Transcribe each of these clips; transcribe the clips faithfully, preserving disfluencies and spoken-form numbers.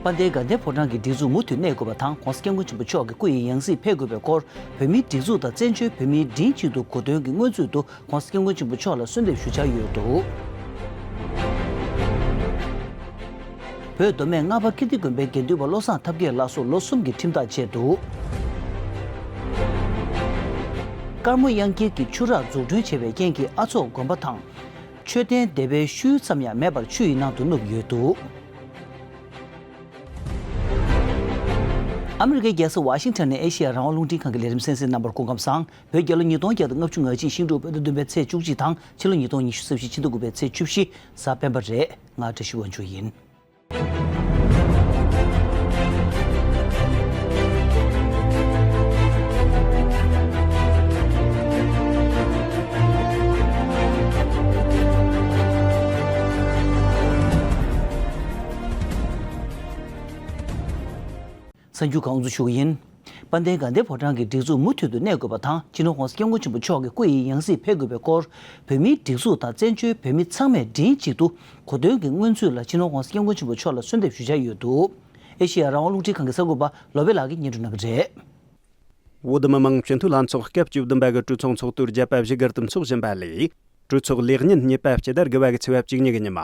དཔལ་ལྡན་དགའ་ལྡན་ཕོ་བྲང་གི་སྒྲིག་འཛུགས་མུ་མཐུད་གནས་དགོས་པ་དང་། ྋགོང་ས་ྋསྐྱབས་མགོན་ཆེན་པོ་མཆོག་གི་སྐུ་ཡི་ཡང་སྲིད་ཕེབས་དགོས་པའི་སྐོར། བོད་མིའི་སྒྲིག་འཛུགས་དང་བཙན་བྱོལ་བོད་མིའི་མགྲིན་གཅིག་ཏུ་གོ་སྟོན་གྱི་སྔོན་ཚུད་དུ་ྋགོང་ས་ྋསྐྱབས་མགོན་ཆེན་པོ་མཆོག་ལ་གསོལ་འདེབས་ཞུ་འཆར་ཡོད་འདུག་བོད་མདོ་སྨད་རྔ་པ་ཀིརྟི་དགོན་པའི་དགེ་འདུན་པ་བློ་བཟང་ཐབས་མཁས་ལགས་སུ་ལོ་གསུམ་གྱི་ཁྲིམས་ཐག་བཅད་འདུག་དཀར་མོ་གཡང་འགྱེད་ཀྱི་ཆུ་རགས་འཛུགས་སྐྲུན་བྱས་པའི་རྐྱེན་གྱིས་ཨ་ཚོགས་དགོན་པ་དང་། མཆོད་རྟེན་སྡེ་པའི་ཤུལ་ཙམ་ཡང་མེད་པར་ཆུ་ཡི་ནང་དུ་ནུབ་ཡོད་འདུག་ཨ་མི་རི་ཀའི་རྒྱལ་ས་ཝ་ཤིང་ཊོན་ནས་ཨེ་ཤེ་ཡ་རང་དབང་རླུང་འཕྲིན་ཁང་གི་ལས་རིམ་གསན་གཟིགས་གནང་བར་སྐུ་ཁམས་བཟང་། བོད་རྒྱལ་ལོ་ཉིས་སྟོང་བརྒྱ་དང་ལྔ་བཅུ་ང་གཅིག་ཤིང་འབྲུག་བོད་ཟླ་བདུན་པའི་ཚེས་བཅུ་གཅིག་དང་ཕྱི་ལོ་ཉིས་སྟོང་ཉི་ཤུ་རྩ་བཞི་ཕྱི་ཟླ་དགུ་པའི་ཚེས་བཅུ་བཞི་གཟའ་སྤེན་པ་རེད། ང་བཀྲ་ཤིས་དབང་ཕྱུག་ཡིན། གསར་འགྱུར་ཁག་དབུ་འཛུགས་ཞུ་གི་ཡིན། དཔལ་ལྡན་དགའ་ལྡན་ཕོ་བྲང་གི་སྒྲིག་འཛུགས་མུ་མཐུད་དུ་གནས་དགོས་པ་དང་། སྤྱི་ནོར་ྋགོང་ས་ྋསྐྱབས་མགོན་ཆེན་པོ་མཆོག་གི་སྐུ་ཡི་ཡང་སྲིད་ཕེབས་དགོས་པའི་སྐོར། བོད་མིའི་སྒྲིག་འཛུགས་དང་བཙན་བྱོལ་བོད་མི་ཚང་མས་མགྲིན་གཅིག་ཏུ་གོ་སྟོན་གྱི་སྔོན་ཚུད་ལ་སྤྱི་ནོར་ྋགོང་ས་ྋསྐྱབས་མགོན་ཆེན་པོ་མཆོག་ལ་གསོལ་འདེབས་ཞུ་འཆར་ཡོད་འདུག་ཨེ་ཤེ་ཡ་རང་དབང་རླུང་འཕྲིན་ཁང་གི་གསར་འགོད་པ་བློ་བྷེ་ལགས་ཀྱིས་སྙན་སྒྲོན་གནང་གི་རེད། བོད་མི་མང་སྤྱི་འཐུས་ལྷན་ཚོགས་སྐབས་བཅུ་བདུན་པ་གི་གྲོས་ཚོགས་ཚོགས་དུས་བརྒྱད་པ་བཞི་སྒར་དུ་འཚོགས་བཞིན་པ་ལས། གྲོས་ཚོགས་ལས་ཉིན་གཉིས་པ་སྤྱི་ཟླ་དགུ་པ་གི་ཚེས་པ་བཅུ་གཉིས་ཀྱི་ཉི་མ།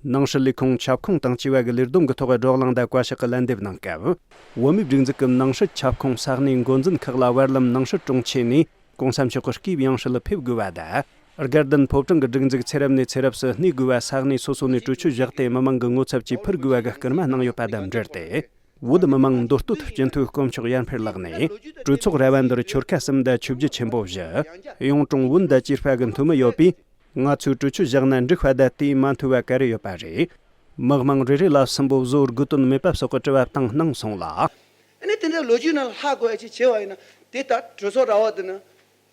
ནང་སྲིད་ལས་ཁུངས་ཁྱབ་ཁོངས་དང་བཅས་པ་གི་ལས་བསྡོམས་ཀྱི་ཐོག་བགྲོ་གླེང་དང་བཀའ་ཤག་གི་ལན་འདེབས་གནང་སྐབས། བོད་མིའི་སྒྲིག་འཛུགས་ཀྱི་ནང་སྲིད་ཁྱབ་ཁོངས་ས་གནས་འགོ་འཛིན་ཁག་ལ་བར་ལམ་ནང་སྲིད་དྲུང་ཆེ་ནས་གོང་ས་མཆོག་གི་སྐུའི་ཡང་སྲིད་ལ་ཕེབས་དགོས་པ་དང་། དགའ་ལྡན་ཕོ་བྲང་གི་སྒྲིག་འཛུགས་ཚེ་རབས་ནས་ཚེ་རབས་སུ་གནས་དགོས་པ་ས་གནས་སོ་སོ་ནས་གྲོས་ཆོད་བཞག་སྟེ་མི་མང་གི་ངོ་ཚབ་ཀྱིས་ཕུལ་དགོས་པ་གི་སྐུལ་མ་གནང་ཡོད་པ་དང་འབྲེལ་ཏེ། བོད་མི་མང་མདོ་སྟོད་སྤྱི་འཐུས་དཀོན་མཆོག་ཡར་འཕེལ་ལགས་ནས་གྲོས་ཚོགས་ར་བ་འདིར་ཆོལ་ཁ་གསུམ་དང་ཆོས་བརྒྱུད་ཆེན་པོ་བཞི། གཡུང་དྲུང་བོན་དང་བཅས་པ་གི་འཐུས་མི་ཡོད་པས། ང་ཚོས་གྲོས་ཆོད་བཞག་ན་འགྲིག་པ་དང་དེས་མ་མཐུན་པ་ག་རེ་ཡོད་པ་རེད། མི་དམངས་རེ་རེ་ལ་སུན་པོ་བཟོ་དགོས་དོན་མེད་པ་སོགས་ཀྱི་དྲི་བ་བཏང་གནང་སོང་ལ། ཨ་ནི་དེ་འདྲའི་ལོ་རྒྱུས་ནང་ལ་ཧ་གོ་ཡ་ཅིག་བྱས་པ་ཡིན་ན། དེ་ལྟར་གྲོས་ཚོགས་ར་བ་འདི་ན་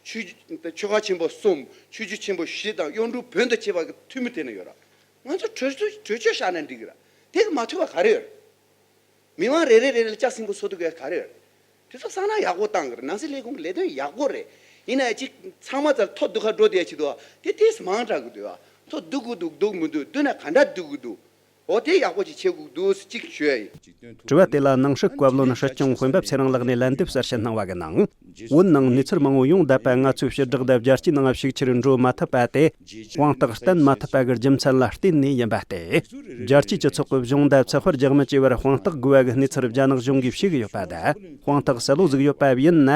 ཆོས་ཆོལ་ཁ་ཆེན་པོ་གསུམ། ཆོས་བརྒྱུད་ཆེན་པོ་བཞི་དང་གཡུང་དྲུང་བོན་དང་བཅས་པ་གི་འཐུས་མི་དེ་ན་ཡོད་ར། ང་ཚོ་གྲོས་ཚོགས་གྲོས་ཆོད་བཞག་ན་འགྲིག་གི་ར། དེ་གི་མ་མཐུན་པ་ག་རེ་ཡོད་ར། མི་མང་རེ་རེ་རེ་རེ་ལ་ལྕགས་སྲིན་པོ་བཟོ་ཐུབ་ཡ་ག་རེ་ཡོད་ར། དེ་ཚོ་གསང་ནང་ཡག་པོ་བཏང་གི་ར། ནང་སྲིད་ལས་ཁུངས་ཀྱི་ལས་དོན་ཡག་པོ་རེད། ཡིན་ན་ཡང་ཅིག་ཚང་མ་ཚར་ཐོ་བསྡུ་ཁ་འགྲོ་བསྡད་ཡ་ཅིག་འདུག་ཨ། དེ་དེས་མང་དྲགས་གི་འདུག་ཨ། ཐོ་བསྡུ་དགོས་འདུག་བསྡུ་མི་འདུག་བསྡུ་ན་ག་འདྲ་བསྡུ་དགོས་འདུག་འོ་དེ་ཡག་པོ་ཅིག་བྱེད་དགོས་འདུག་ཅིག་ཞུ་ཡ་ཡིན། དྲི་བ་དེ་ལ་ནང་སྲིད་བཀའ་བློན་སྲིད་སྐྱོང་དཔོན་པོ་ཚེ་རིང་ལགས་ནས་ལན་འདེབས་གསལ་བཤད་གནང་བ་གི་ནང་། བོད་ནང་གནས་ཚུལ་མང་པོ་ཡོངས་བསྡད་པ་ང་ཚོའི་ཕྱི་བསྒྲགས་དང་རྒྱལ་སྤྱིའི་ནང་ཕྱུག་ཆེར་འགྲོ་མ་ཐུབ་པ་དེ། དཔང་རྟགས་བསྟན་མ་ཐུབ་པ་གི་རྒྱུ་མཚན་ལ་བརྟེན་ནས་ཡིན་པ་སྟེ། རྒྱལ་སྤྱིའི་སྤྱི་ཚོགས་ཀྱི་གཞུང་དང་ཚགས་པར་རྒྱག་མི་བཅས་པར་དཔང་རྟགས་དགོས་པ་གི་གནས་ཚུལ་རྒྱ་ནག་གཞུང་གིས་བཤིག་ཡོད་པ་དང་། དཔང་རྟགས་གསལ་པོ་ཟིག་ཡོད་པ་ཡིན་ན།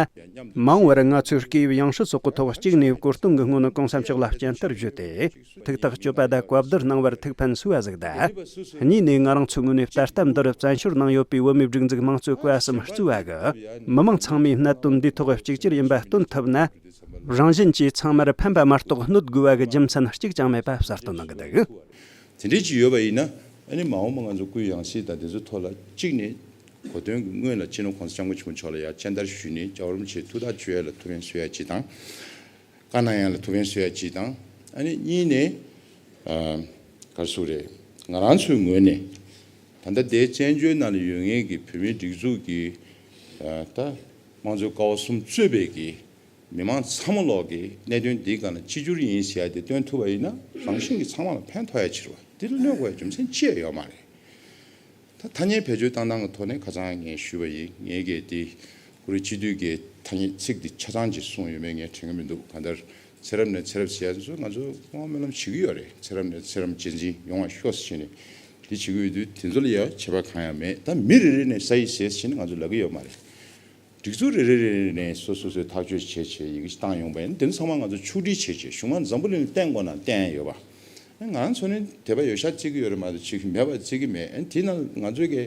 མ་འོངས་པར་ང་ཚོའི་སྐུའི་ཡང་སྲིད་སོགས་ཀྱི་ཐོག་གཅིག་ནས་གོ་སྟོན་གྱི་སྔོན་གོང་ས་མཆོག་ལ་སྤྱན་བསྟར་ཞུས་ཏེ། ཐུགས་ཐག་གཅོད་པ་དང་གོ་བསྡུར་གནང་བར་ཐུགས་ཕན་གསོས་པ་ཟིག་དང་། གཉིས་ནས་ང་རང་ཚོའི་ངོས་ནས་ད་ལྟ་འདིར་བཙན་བྱོལ་ནང་ཡོད་པའི་བོད་མིའི་སྒྲིག་འཛུགས་དམངས་གཙོའི་བཀའ་གསུམ་གཙོས་པ་གི་མི་མང་ཚང་མས་གནད་དོན་འདིའི་ཐོག་གཅིག་གྱུར་ཡིན་པ་སྟོན་ཐུབ་ན། རང་བཞིན་གྱིས་ཚང་མར་ཕན་པ་མ་གཏོགས་གནོད་དགོས་པ་གི་རྒྱུ་མཚན་གཅིག་ཀྱང་མེད་པ་གསལ་སྟོན་གནང་གི་འདུག་དེ་འདྲའི་ཅིག་ཡོད་པ་ཡིན་ན། ཨ་ནི་མ་འོངས་པ་ང་ཚོ་སྐུའི་ཡང་སྲིད་དང་དེ་ཚོའི་ཐོག་ལ་གཅིག་ནས་གོ་སྟོན་གྱི་སྔོན་ལ་སྤྱི་ནོར་གོང་ས་སྐྱབས་མགོན་ཆེན་པོ་མཆོག་ལ་ཡང་སྤྱན་བསྟར་ཞུས་ནས་སྐྱབས་རོགས་བྱས་ཐུགས་ཐག་གཅོད་ཡ་ལ་ཐུགས་ཕན་གསོས་ཡ་གཅིག་དང་། བཀའ་གནང་ཡ་ལ་ཐུགས་ཕན་གསོས་ཡ་གཅིག་དང་། ཨ་ནི་གཉིས་ནས། ཨ། ག་རེ་ཟེར་དགོས་རེད། ང་རང་ཚོའི་ངོས་ནས་ད་ལྟ་དེ་བཙན་བྱོལ་ནང་ལ་ཡོད་མཁན་གྱི་བོད་མིའི་སྒྲིག་འཛུགས་ཀྱི། ཨ། ད་དམངས་གཙོའི་ཀ་བ་གསུམ་གཙོས་པའི་གི་མི་མང་ཚང་མ་ལོག་གི་གནད་དོན་འདིའི་སྒང་ལ་གཅིག་གྱུར་ཡིན་ཟེར་ཡ་དེ་སྟོན་ཐུབ་པ་ཡིན་ན་རང་བཞིན་གྱིས་ཚང་མ་ལ་ཕན་ཐོགས་ཡ་ཕྱིར་བ་འདི་ལ་གནོད་དགོས་ཡ་རྒྱུ་མཚན་ཅི་ཡང་ཡོད་མ་རེད། ད་ཐ་སྙད་བེད་སྤྱོད་བཏང་སྟངས་ཀྱི་ཐོག་ནས་ཁ་སང་ངས་ཞུས་པ་ཡིན། ངས་གལ་ཏེ་ཁོ་རའི་སྤྱི་འཐུས་ཀྱི་ཐ་སྙད་ཚིག་འདི་ཆ་ཚང་ཅིག་གསུངས་ཡོད་མེད་ངས་དྲན་གྱི་མི་འདུག་གང་ལྟར་ཚེ་རབས་ནས་ཚེ་རབས་ཟེར་ཡ་ཚོ་ང་ཚོ་དབང་སྨོན་ལམ་བྱེད་ཀྱི་ཡོད་རེད། ཚེ་རབས་ནས་ཚེ་རབས་རྗེས་འཛིན་ཡོང་བ་ཤོག་ཟེར་བྱས་ནས་འདི་བྱེད་ཀྱི་ཡོད་དུས་དེ་ཚོ་ལ་ཡང་བྱེད་པ་གང་ཡང་མེད། ད་མི་རེ་རེ་ནས་ས་ཡིག་ཟེར་ཟེར་བྱས་ནས་ང་ཚོ་ལབ་ཀྱི་ཡོད་མ་རེད། སྒྲིག་འཛུགས་རེ་རེ་རེ་རེ་ནས་སོ་སོ་སོའི་ཐག་གཅོད་བྱས་བྱས་ཡི་གེ་ཞིག་བཏང་ཡོང་པ་ཡིན་ན་དེ་ཚོ་ཚང་མ་ང་ཚོ་ཕྱོགས་སྒྲིག་བྱས་བྱས་གཞུང་མང་འཛམ་བུ་གླིང་ལ་བསྟན་དགོས་ན་བསྟན་ཡ་ཡོད་པ། ང་རང་ཚོ་ནི་དད་པ་ཡོད་ཤག་བརྩི་གི་ཡོད་རེད་མ་གཏོགས་ཅིག་མེད་པ་བརྩི་གི་མེད། དེས་ན་ང་ཚོའི་གི་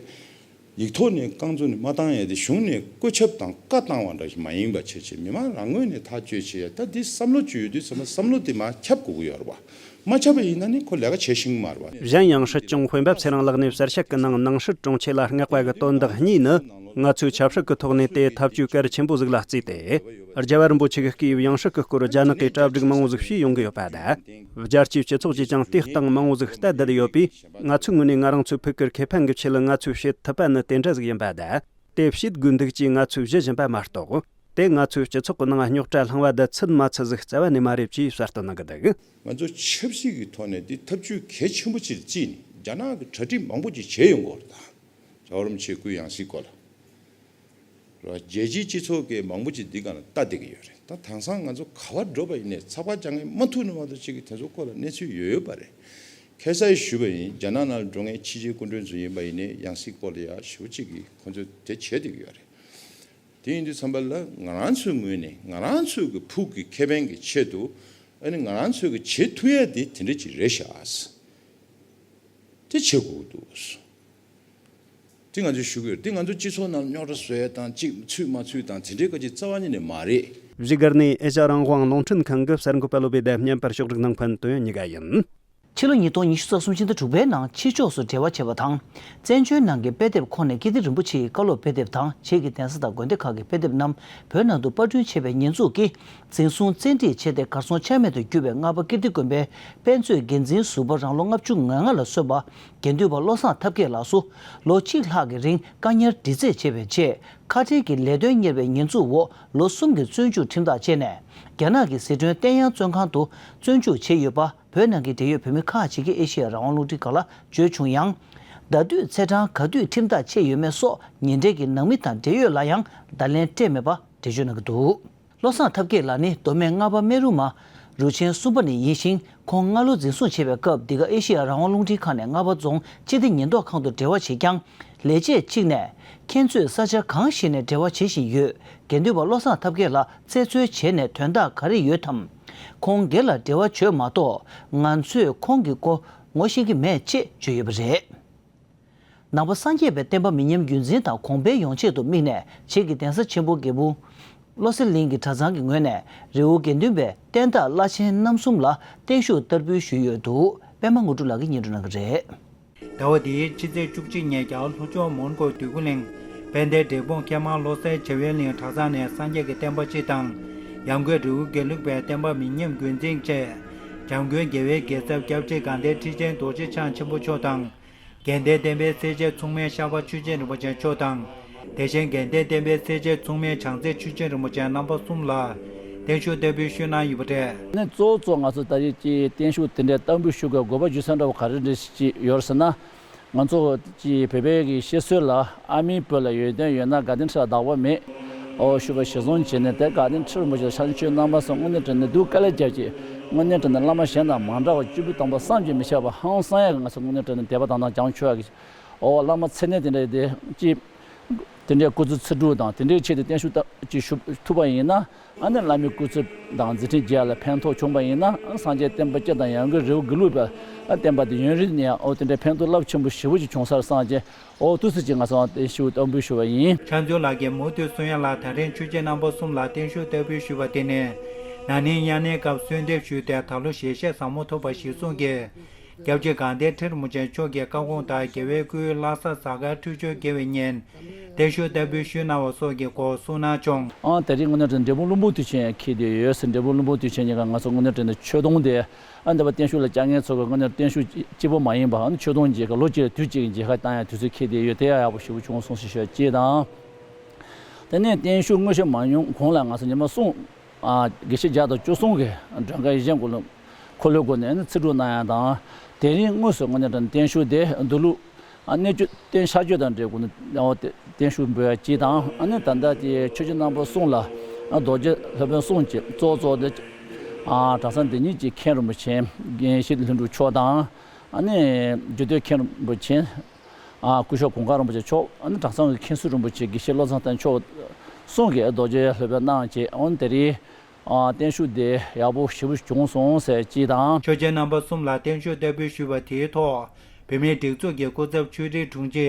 ཡིག་ཐོག་ནས་རྐང་བཙུགས་ནས་མ་བཏང་ཡ་དེ་གཞུང་ནས་བཀོད་ཁྱབ་དང་བཀའ་བཏང་བ་འདྲ་ཞིག་མ་ཡིན་པ་བྱས་བྱས་མི་མང་རང་ངོས་ནས་ཐག་གཅོད་བྱས་ཡ། ད་འདི་བསམ་བློ་བཅོས་ཡོད་དུས་ཚང་མ་བསམ་བློ་དེ་མར་ཁྱབ་དགོས་ཀྱི་ཡོད་རེད་པ། མ་ཁྱབ་པ་ཡིན་ན་ནི་ཁོ་ལས་ཀ་བྱེད་ཤེས་ཀྱི་མ་རེད་པ། གཞན་ཡང་སྲིད་སྐྱོང་དཔོན་པོ་ཚེ་རིང་ལགས་ནས་གསལ་བཤད་ཀྱི་ནང་ནང་སྲིད་དྲུང་ཆེ་ལ་བསྔགས་པ་གི་དོན་དག་གཉིས་ནི། ང་ཚོས་ཆབ་སྲིད་ཀྱི་ཐོག་ནས་དེ་ཐབས་ཇུས་གལ་ཆེན་པོ་ཟིག་ལ་བརྩིས་ཏེ། རྒྱལ་བ་རིན་པོ་ཆེ་གི་སྐུའི་ཡང་སྲིད་ཀྱི་སྐོར་རྒྱ་ནག་གིས་གྲ་སྒྲིག་མང་བོ་ཟིག་བྱས་ཡོང་གི་ཡོད་པ་དང་། རྒྱལ་སྤྱིའི་སྤྱི་ཚོགས་ཀྱིས་ཀྱང་དེའི་སྟེང་མང་བོ་ཟིག་ལྟ་བསྡད་ཡོད་པས། ང་ཚོའི་ངོས་ནས་ང་རང་ཚོའི་ཕུགས་ཀྱི་ཁེ་ཕན་གྱི་ཆེད་ལ་ང་ཚོས་བྱེད་ཐུབ་པ་ནི་དེ་འདྲ་ཟིག་ཡིན་པ་དང་། དེ་བྱེད་དགོས་འདུག་ཅེས་ང་ཚོས་གཞི་བཞིན་པ་མ་གཏོགས། དེ་ང་ཚོའི་སྤྱི་ཚོགས་ཀྱི་ནང་རྙོག་དྲ་བསླངས་པ་དང་ཚུད་མ་ཚུད་ཟིག་རྩ་བ་ནས་མ་རེད་ཅེས་གསལ་སྟོན་གནང་གི་འདུག་ང་ཚོ་ཆབ་སྲིད་ཀྱི་ཐོག་ནས་འདི་ཐབས་ཇུས་གལ་ཆེན་པོ་ཅིག་བརྩིས་ནས་རྒྱ་ནག་གི་གྲ་སྒྲིག་མང་པོ་ཅིག་བྱས་ཡོང་གི་ཡོད་རེད་ད། ཨོ་རིམ་ཆེ་སྐུའི་ཡང་སྲིད་སྐོར་ལ། རེད་བ། རྒྱལ་སྤྱིའི་སྤྱི་ཚོགས་ཀྱིས་མང་པོ་ཅིག་འདི་སྒང་ལ་ལྟ་བསྡད་ཀྱི་ཡོད་རེད། ད་དེང་སང་ང་ཚོ་ག་པར་འགྲོ་བ་ཡིན་ནའི་ཚགས་པར་རྒྱག་མཁན་མ་ཐུག་ན་མ་གཏོགས་ཅིག་གིས་དེ་ཚོ་སྐོར་ལ་གནས་ཚུལ་ཡོད་ཡོད་པ་རེད། ཁ་སང་ཞུས་པ་ཡིན། རྒྱ་ནག་ནང་ལ་འགྲོ་མཁན་ཕྱི་རྒྱལ་སྐུ་མགྲོན་ཚོ་ཡིན་པ་ཡིན་ནའི་ཡང་སྲིད་སྐོར་ལ་ཡག་ཞེ་པོ་ཅིག་གིས་ཁོང་ཚོས་དེ་བྱས་བསྡད་ཀྱི་ཡོད་རེད། དེ་ཡིན་དུས་ཙམ་པ་ལ་ང་རང་ཚོའི་ངོས་ནས་ང་རང་ཚོའི་གི་ཕུགས་ཀྱི་ཁེ་ཕན་གྱི་ཆེད་དུ། ཨ་ནི་ང་རང་ཚོའི་གི་བྱེད་ཐུབ་ཡ་དེ་དེ་འདྲ་ཅིག་རེད་ཤག། དེ་བྱེད་དགོས་ཀྱི་འདུག། དེ་ང་ཚོས་ཞུ་གི་ཡོད། དེ་ང་ཚོ་སྤྱི་ཚོགས་ནང་རྙོག་དྲ་བཟོ་ཡ་དང་གཅིག་ཚུད་མ་ཚུད་དང་དེ་འདྲའི་སྐད་ཆ་རྩ་བ་ཉིད་ནས་མ་རེད། བཞུགས་སྒར་ནས་ཨེ་ཤ་ཡ་རང་དབང་རླུང་འཕྲིན་ཁང་གི་གསར་འགོད་པ་བློ་བྷེ་དེབ་སྙན་པར་ཕྱོགས་སྒྲིག་གནང་མཁན་དོན་གཉིས་ཀ་ཡིན། ཕྱི་ལོ་ཉིས་སྟོང་ཉི་ཤུ་རྩ་གསུམ་ཕྱི་ཟླ་དྲུག་པའི་ནང་ཕྱི་ཕྱོགས་སུ་འབྲེལ་བ་བྱས་པ་དང་། བཙན་བྱོལ་ནང་གི་དཔེ་དེབ་ཁོངས་ནས་ཀིརྟི་རིན་པོ་ཆེའི་བཀའ་སློབ་དཔེ་དེབ་དང་བྱེས་ཀྱི་གདན་ས་དང་དགོན་སྡེ་ཁག་གི་དཔེ་དེབ་རྣམས་བོད་ནང་དུ་པར་སྐྲུན་བྱས་པའི་ཉེས་འཛུགས་ཀྱིས། འཛིན་བཟུང་བཙན་ཁྲིད་བྱས་ཏེ་གར་སོང་ཆ་མེད་དུ་གྱུར་བའི་རྔ་པ་ཀིརྟི་དགོན་པའི་དཔེ་མཛོད་འགན་འཛིན་ཟུར་པ་རང་ལོ་ལྔ་བཅུ་ང་ལྔ་ལ་སོན་པ་དགེ་འདུན་པ་བློ་བཟང་ཐབས་མཁས་ལགས་སུ་ལོ་གཅིག་ལྷག་གི་རིང་བཀག་ཉར་འདྲི་རྩད་བྱས་པའི་རྗེས། ཁ་བྲལ་གྱི་ལས་དོན་གཉེར་བའི་ཉེས་འཛུགས་འོག་ལོ་གསུམ་གྱི་བཙོན་འཇུག་ཁྲིམས་ཐག་བཅད་ནས། རྒྱ་ནག་གི་ཟི་ཁྲོན་བསྟན་དབྱངས་བཙོན་ཁང་དུ་བཙོན་འཇུག་བྱས་ཡོད་པ། བོད་ནང་གི་འབྲེལ་ཡོད་བོད་མི་ཁག་ཅིག་གིས་ཨེ་ཤེ་ཡ་རང་དབང་རླུང་འཕྲིན་ཁང་ལ་བརྗོད་བྱུང་ཡང་། ཟླ་དུས་ཚེས་གྲངས་ག་དུས་ཁྲིམས་ཐག་བཅད་ཡོད་མེད་སོགས་ཉེ་འབྲེལ་གྱི་ནང་མི་དང་འབྲེལ་ཡོད་ལ་ཡང་བརྡ་ལན་སྤྲད་མེད་པ་འགྲེལ་བརྗོད་གནང་གི་འདུག། བློ་བཟང་ཐབས་མཁས་ལགས་ནི་མདོ་སྨད་རྔ་པ་སྨད་རུ་མ་རུ་ཆེན་གསུམ་པ་ནས་ཡིན་ཞིང་། ཁོང་སྔ་ལོ་འཛིན་བཟུང་བྱས་པའི་སྐབས། འདི་ག་ཨེ་ཤེ་ཡ་རང་དབང་རླུང་འཕྲིན་ཁང་ནས་རྔ་པ་རྫོང་སྤྱི་བདེ་ཉེན་རྟོག་ཁང་དུ་འབྲེལ་བ་བྱེད་ཀྱང་། ལས་བྱེད་གཅིག་ནས་ཁྱེད་ཚོས་ས་ཆ་གང་ཞིག་ནས་འབྲེལ་བ་བྱེད་བཞིན་ཡོད། དགེ་འདུན་པ་བློ་བཟང་ཐབས་མཁས་ལ་རྩད་འཚོལ་བྱས་ནས་དོན་དག་ག་རེ་ཡོད་དམ། ཁོང་སྒེར་ལ་འབྲེལ་བ་བྱོས་མ་གཏོགས། ང་ཚོས་ཁོང་གི་སྐོར་ངོ་ཤེས་ཀྱི་མེད་ཅེས་བརྗོད་ཡོད་པ་རེད། ནང་པ་སངས་རྒྱས་པའི་བསྟན་པ་མི་ཉམས་རྒྱུན་འཛིན་དང་གོང་འཕེལ་ཡོང་ཆེད་དུ་དམིགས་ནས། བྱེས་ཀྱི་གདན་ས་ཆེན་པོ་དགེ་འཕུར་བློ་གསལ་གླིང་གི་གྲྭ་ཚང་གི་ངོས་ནས། རི་བོ་དགེ་འདུན་པའི་བསྟན་བདག་བླ་ཆེན་རྣམ་གསུམ་ལ་བརྟན་བཞུགས་བསྟར་འབུལ་ཞུས་ཡོད་འདུག། པད་མ་དངོས་གྲུབ་ལགས་ཀྱིས་སྙན་སྒྲོན་གནང་གི་རེད། ཟླ་བ་འདིའི་ཕྱི་ཚེས་བཅུ་གཅིག་ཉིན་རྒྱ་གར་ལྷོ་ཕྱོགས་མོན་གྷོ་འདོད་རྒུ་གླིང་དཔལ་ལྡན་འབྲས་སྤུངས་ཀྱེ་མ་བློ་གསལ་བྱེ་བའི་གླིང་གྲྭ་ཚང་ནས་སངས་རྒྱས་ཀྱི་བསྟན་པ་སྤྱི་དང་། ཡང་སྒོས་རི་བོ་དགེ་ལུགས་པའི་བསྟན་པ་མི་ཉམས་རྒྱུན་འཛིན་བཅས། འཇམ་མགོན་རྒྱལ་བའི་རྒྱལ་ཚབ་སྐྱབས་རྗེ་དགའ་ལྡན་ཁྲི་ཆེན་རྡོ་རྗེ་འཆང་ཆེན་པོ་མཆོག་དང་། དགེ་ལྡན་བསྟན་པའི་སྲས་བཅས་མཚུངས་མེད་ཤར་པ་ཆོས་རྗེ་རིན་པོ་ཆེ་མཆོག་དང་། དེ་བཞིན་དགེ་ལྡན་བསྟན་པའི་སྲས་བཅས་མཚུངས་མེད་བྱང་རྩེ་ཆོས་རྗེ་རིན་པོ་ཆེ་རྣམ་པ་གསུམ་ལ་བརྟན་བཞུགས་བསྟར་འབུལ་ཞུས་གནང་ཡོད་པ་རེད། ནི་གཙོ་བོ་གཙོ་ང་ཚོ་ད་རེས་ཀྱི་བརྟན་བཞུགས་དེ་འདྲའི་བསྟར་འབུལ་ཞུ་དགོས་དགོས་པ་རྒྱུ་མཚན་འདྲ་བོ་ག་རེ་རེད་ཅིག་ཡོད་ཟེར་ན། ང་ཚོ་ཀྱི་བོད་པའི་གི་བཤད་སྲོལ་ལ། ཨ་མའི་བུ་ལ་ཡོན་ཏན་ཡོད་ན་དགའ་ལྡན་ཁྲི་ལ་བདག་པོ་མེད། ཨོ་ཞུ་བ་གཞིར་བཟུང་བྱས་ནས། དེ་དགའ་ལྡན་ཁྲི་རིན་པོ་ཆེ་ལ་ཕྱག་མཆོད་གནང་བ་སོགས་དངོས་གནས་དྲང་གནས་སྡུག་དཀའ་ལས་བརྒྱབ་ཅིག། དངོས་གནས་དྲང་གནས་བླ་མ་གཞན་དང་མ་འདྲ་བ། སྐྱེས་བུ་དམ་པ་བསམ་གྱིས་མི་ཁྱབ་པ་ཧང་སང་ཡག་གི། ང་ཚོ་དངོས་གནས་དྲང་གནས་དད་པ་དང་དང་བྱམས་ཆོས་ཡག་གི། ཨོ་བླ་མ་མཚན་གནས་དེ་འདྲ་དེ་ཅི། དེ་འདྲའི་སྐུ་ཚེ་ཚེ་དྲུག་དང་དེ་འདྲའི་ཆེད་དུ་བརྟན་བཞུགས་ཅིག་ཞུ་ཐུབ་པ་ཡིན་ན། ཨ་ནི་བླ་མའི་སྐུ་ཚེ་དང་མཛད་འཕྲིན་རྒྱས་ལ་ཕན་ཐོགས་བྱུང་བ་ཡིན་ན། སངས་རྒྱས་བསྟན་པ་སྤྱི་དང་ཡང་སྒོས་རི་བོ་དགེ་ལུགས་པའི་བསྟན་པ་དེ་ཡུན་རིང་ནས་ཨོ་དེ་འདྲའི་ཕན་ཐོགས་རླབས་ཆེན་པོ་ཞེ་པོ་ཅིག་བྱུང་ས་རེད་བསམ་བྱས། ཨོ་དུས་སུ་ཅིག་ང་ཚོ་བརྟན་བཞུགས་བསྟར་འབུལ་ཞུ་བ་ཡིན། ཕྱག་མཛོད་ལགས་ཀྱིས་མུ་མཐུད་གསུང་ཡ་ལ། ད་རིང་ཆོས་རྗེ་རྣམ་པ་གསུམ་ལ་བརྟན་བཞུགས་བསྟར་འབུལ་ཞུས་པ་དེ་ནི། ན་ནིང་དབྱར་གནས་སྐབས་གསོལ་འདེབས་ཞུས་ཏེ་ད་ལོ་ཞལ་བཞེས་ཟབ་མོ་ཐོབ་པ་གཞིར་བཟུང་གིས། སྐྱབས་རྗེ་དགའ་ལྡན་ཁྲི་རིན་པོ་ཆེ་མཆོག་གི་བཀའ་དགོངས་ལྟར། རྒྱལ་བའི་སྐུའི་བླ་གཟའ་གཟའ་སྐར་འཕྲོད་སྦྱོར་དགེ་བའི་ཉིན། བརྟན་བཞུགས་བསྟར་འབུལ་ཞུས་གནང་བ་སོགས་ཀྱི་སྐོར་གསུངས་གནང་བྱུང་། ཨང་། དེ་རིང་དངོས་གནས་དྲང་འབྲས་སྤུངས་ཀླུ་འབུམ་དུས་ཆེན་འཁེལ་བསྡད་ཡོད་ཟེར། འབྲས་སྤུངས་ཀླུ་འབུམ་དུས་ཆེན་ཉིན་ཀ་ང་ཚོ་དངོས་གནས་དྲང་ཆོས་དུང་དེ། ཨ་འདི་པ་བརྟན་བཞུགས་ལ་བཅར་མཁན་ཚོ་གི་དངོས་གནས་བརྟན་བཞུགས་གཅིག་པོ་མ་ཡིན་པ། ཨ་ནི་ཆོས་དུང་གཅིག་གི་ལོ་གཅིག་ལ་དུས་གཅིག་གི་མཇལ་ཁ་བཏང་ཡ་དུས་ཚོད་འཁེལ་བསྡད་ཡོད། དེ་ཡང་ཡག་པོ་ཞེ་པོ་བྱུང་སོང་ཟེར་ཞུ་ཡ་གཅིག་དང་། དེ་ནས་བརྟན་བཞུགས་དངོས་གཞི་མ་ཡོང་གོང་ལ་ང་ཚོ་ཉི་མ་གསུམ། ཨ་དགེ་བཤེས་བརྒྱ་དང་བཅུ་གསུམ་གིས་མགྲོན་ཁང་གཞན་སྐོར་ལ་འཁོར་ལོའི་སྒོ་ནས་ནི་ཚེ་སྒྲུབ་གནང་ཡ་དང་། དེ་རིང་དངོས་སུ་དངོས་གནས་དྲང་བརྟན་བཞུགས་དེ་འདུག་ལུགས། ཨ་གནས་ཆུ་རྟེན་གཤགས་བཅོས་དང་འབྲེལ་སྒོ་ནས་བརྟན་བཞུགས་འབུལ་ཡ་གཅིག་དང་། ཨ་ནི་ད་ལྟ་དེ་ཆོས་རྗེ་རྣམ་པ་གསུམ་ལ་ཨ་རྡོ་རྗེ་སློབ་དཔོན་གསུམ་གྱིས། གཙོ་བོ་གཙོ་བོ་དེ་ཨ་གྲྭ་ཚང་འདི་ཉིད་ཀྱི་མཁན་རིན་པོ་ཆེ་རྒན་ཞིག་ལྷུན་གྲུབ་མཆོག་དང་། ཨ་ནི་རྒྱུད་སྟོད་མཁན་རིན་པོ་ཆེ། ཨ་སྐུ་ཞབས་གུང་དཀར་རིན་པོ་ཆེ་མཆོག། ཨ་ནི་གྲྭ་ཚང་གི་མཁན་ཟུར་རིན་པོ་ཆེ་དགེ་བཤེས་བློ་བཟང་བསྟན་མཆོག་གསུམ་གྱིས་རྡོ་རྗེ་སློབ་དཔོན་གནང་བྱས། ཨ་ནི་དེ་རིང་ཨ་བརྟན་བཞུགས་དེ་ཡག་པོ་ཞེ་པོ་བྱུང་སོང་ཟེར་གཅིག་དང་། ཆོས་རྗེ་རྣམ་པ་གསུམ་ལ་བརྟན་བཞུགས་བསྟར་འབུལ་ཞུས་པ་དེའི་ཐོག་བོད་མིའི་སྒྲིག་འཛུགས་ཀྱི་སྐུ་ཚབ་ཆོས་རིག་དྲུང་ཆེ་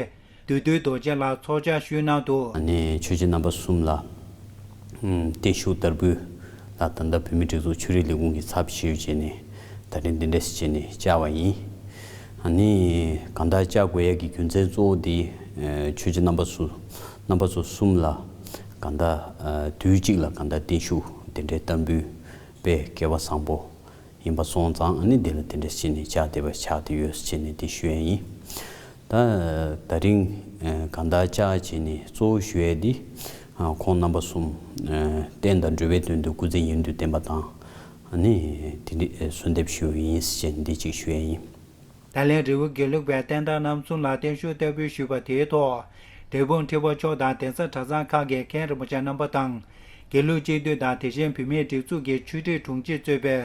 བདུད་འདུལ་རྡོ་རྗེ་ལགས་ཚོགས་བཅར་ཞུས་གནང་འདུག། ཨ་ནི་ཆོས་རྗེ་རྣམ་པ་གསུམ་ལ་ཨམ་བརྟན་བཞུགས་བསྟར་འབུལ་ལ་ད་ལྟ་བོད་མིའི་སྒྲིག་འཛུགས་ཆོས་རིག་ལས་ཁུངས་ཀྱི་ཚབ་ཞུས་བྱས་ནས་ད་རིང་འདི་འདྲས་བྱས་ནས་བཅར་བ་ཡིན། ཨ་ནི་གང་ལྟར་བཅར་དགོས་ཡ་གི་རྒྱུ་མཚན་གཙོ་བོ་འདི་ཨ་ཆོས་རྗེ་རྣམ་པ་ཚོ་རྣམ་པ་ཚོ་གསུམ་ལ་གང་ལྟར་ཨ་དུས་གཅིག་ལ་གང་ལྟར་བརྟན་བཞུགས་དེ་འདྲའི་བསྟར་འབུལ་དཔེ་སྐལ་བ་བཟང་པོ་ཡིན་པ་སོང་ཙང་། ཨ་ནི་འདི་ལ་དེ་འདྲ་བྱས་ནས་བཅར་བསྡད་པ་ཆགས་བསྡད་ཡོད་ཟེར་བྱས་ནས་དེ་ཞུ་ཡ་ཡིན། ད་ད་རིང་ཨ་གང་ལྟར་བཅར་བྱས་ནས་གཙོ་བོ་ཞུ་ཡ་འདི་ཨ་ཁོང་རྣམ་པ་གསུམ་ཨ་བསྟན་དང་འགྲོ་བའི་དོན་དུ་སྐུ་ཚེ་ཡུན་དུ་བརྟན་པ་དང་། ཨ་ནི་དེ་འདྲའི་གསོལ་འདེབས་ཞུ་ཡ་ཡིན་ཟེར་བྱས་ནས་འདི་གཅིག་ཞུ་ཡ་ཡིན། ད་ལན་རི་བོ་དགེ་ལུགས་པའི་བསྟན་བདག་རྣམ་གསུམ་ལ་བརྟན་བཞུགས་བསྟར་འབུལ་ཞུས་པ་དེའི་ཐོག་འབྲས་སྤུངས་ཁྲི་པ་མཆོག་དང་གདན་ས་གྲྭ་ཚང་ཁག་གི་མཁན་རིན་པོ་ཆེ་རྣམ་པ་དང་། དགེ་ལུགས་སྤྱི་འཐུས་དང་། དེ་བཞིན་བོད་མིའི་སྒྲིག་འཛུགས་ཀྱི་ཆོས་ཁྲིད་དྲུང་ཆེས་གཙོས་པའི་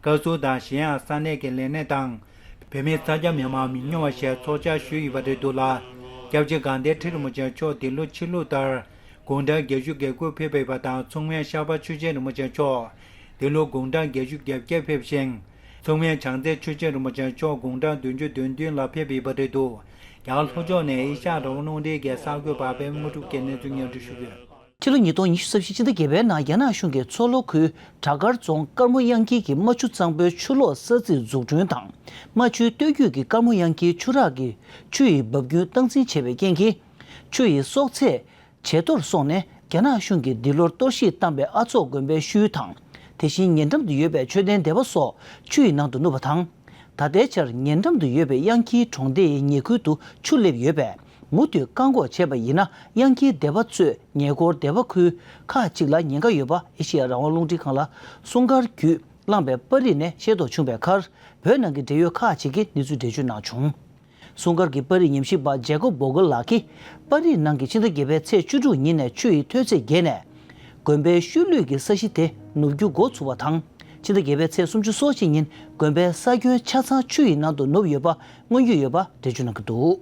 བཀའ་ཟུར་དང་། གཞན་ཡང་ས་གནས་ཀྱི་ལས་སྣེ་དང་། བོད་མི་ས་སྐྱ་མི་མང་མི་ཉུང་བ་ཞིག་ཚོགས་བཅར་ཞུས་ཡོད་པ་རེད་འདུག་ལ། སྐྱབས་རྗེ་དགའ་ལྡན་ཁྲི་རིན་པོ་ཆེ་མཆོག་འདི་ལོ་ཕྱི་ལུགས་ལྟར་དགུང་གྲངས་བརྒྱད་ཅུ་གྱ་དགུ་ཕེབས་པ་དང་། མཚུངས་མེད་ཤར་པ་ཆོས་རྗེ་རིན་པོ་ཆེ་མཆོག་འདི་ལོ་དགུང་གྲངས་བརྒྱད་ཅུ་གྱ་བརྒྱད་ཕེབས་ཤིང་། མཚུངས་མེད་བྱང་རྩེ་ཆོས་རྗེ་རིན་པོ་ཆེ་མཆོག་དགུང་གྲངས་བདུན་ཅུ་དོན་བདུན་ལ་ཕེབས་ཡོད་པ་རེད་འདུག། རྒྱ་གར་ལྷོ་ཕྱོགས་ནས་ཨེ་ཤ་ཡ་རང་དབང་རླུང་འཕྲིན་གྱི་གསར་འགོད་པ་པད་མ་དངོས་གྲུབ་ཀྱིས་གནས་ཚུལ་སྙན་སྒྲོན་ཞུས་ཡོད། ཕྱི་ལོ་ཉིས་སྟོང་ཉི་ཤུ་རྩ་བཞི་སྤྱི་ཟླ་བརྒྱད་པའི་ནང་རྒྱ་ནག་གཞུང་གིས་མཚོ་ལྷོ་ཁུལ་བྲག་དཀར་རྫོང་དཀར་མོ་གཡང་འཁྱིལ་གྱི་རྨ་ཆུ་གཙང་པོའི་ཆུ་ལོག་ས་ཚིགས་འཛུགས་སྐྲུན་དང་། རྨ་ཆུའི་སྟོད་རྒྱུད་ཀྱི་དཀར་མོ་གཡང་འཁྱིལ་ཆུ་རགས་ཀྱི་ཆུ་ཡི་འབབ་རྒྱུན་སྟངས་འཛིན་བྱས་པའི་རྐྱེན་གྱིས། ཆུ་ཡི་གསོག་ཚད་ཇེ་མཐོར་སོང་ནས། རྒྱ་ནག་གཞུང་གིས་འདི་ལོར་གཏོར་བཤིག་བཏང་པའི་ཨ་ཚོགས་དགོན་པའི་ཤུལ་དང་། དེ་བཞིན་ཉེ་འགྲམ་དུ་ཡོད་པའི་མཆོད་རྟེན་སྡེ་པ་སོགས་ཆུ་ཡི་ནང་དུ་ནུབ་པ་དང་། ད་ལྟའི་ཆར་ཉེ་འགྲམ་དུ་ཡོད་པའི་གཡང་འཁྱིལ་གྲོང་སྡེ་ཡི་ཉེ་ཁུལ་དུ་ཆུ་སླེབས་ཡོད་པས། མུ་མཐུད་བཀག་འགོག་བྱས་པ་ཡིན་ན། གཡང་འཁྱིལ་སྡེ་པ་གཙོས་ཉེ་འཁོར་སྡེ་པ་ཁུལ་ཁག་ཅིག་ལ་ཉེན་ཁ་ཡོད་པ་ཨེ་ཤེ་ཡ་རང་དབང་རླུང་འཕྲིན་ཁང་ལ་སྲུང་སྐར་བརྒྱུད་བླངས་པའི་པར་རིས་ནས་ཤེས་རྟོགས་བྱུང་བའི་ཁར། བོད་ནང་གི་འབྲེལ་ཡོད་ཁག་ཅིག་གིས་གནས་ཚུལ་འགྲེལ་བརྗོད་གནང་བྱུང་། སྲུང་སྐར་གྱི་པར་རིས་ཉམས་ཞིབ་པ་ཇེ་ཀོབ་བོ་གལ་ལགས་ཀྱིས། པར་རིས་ནང་གི་ཕྱི་ཟླ་བརྒྱད་པའི་ཚེས་བཅུ་དྲུག་ཉིན་ནས་ཆུ་ཡི་མཐོ་ཚད་བརྒལ་ནས། དགོན་པའི་ཤུལ་ལུས་ཀྱི་ས་གཞི་དེ་ནུབ་རྒྱུ་འགོ་ཚུགས་པ་དང་། ཕྱི་ཟླ་བརྒྱད་པའི་ཚེས་སུམ་ཅུ་སོ་གཅིག་ཉིན་དགོན་པའི་ས་ཁྱོན་ཆ་ཚང་ཆུ་ཡི་ནང་དུ་ནུབ་ཡོད་པ་མངོན་རྒྱུ་ཡོད་པ་འགྲེལ་བརྗོད་གནང་གི་འདུག།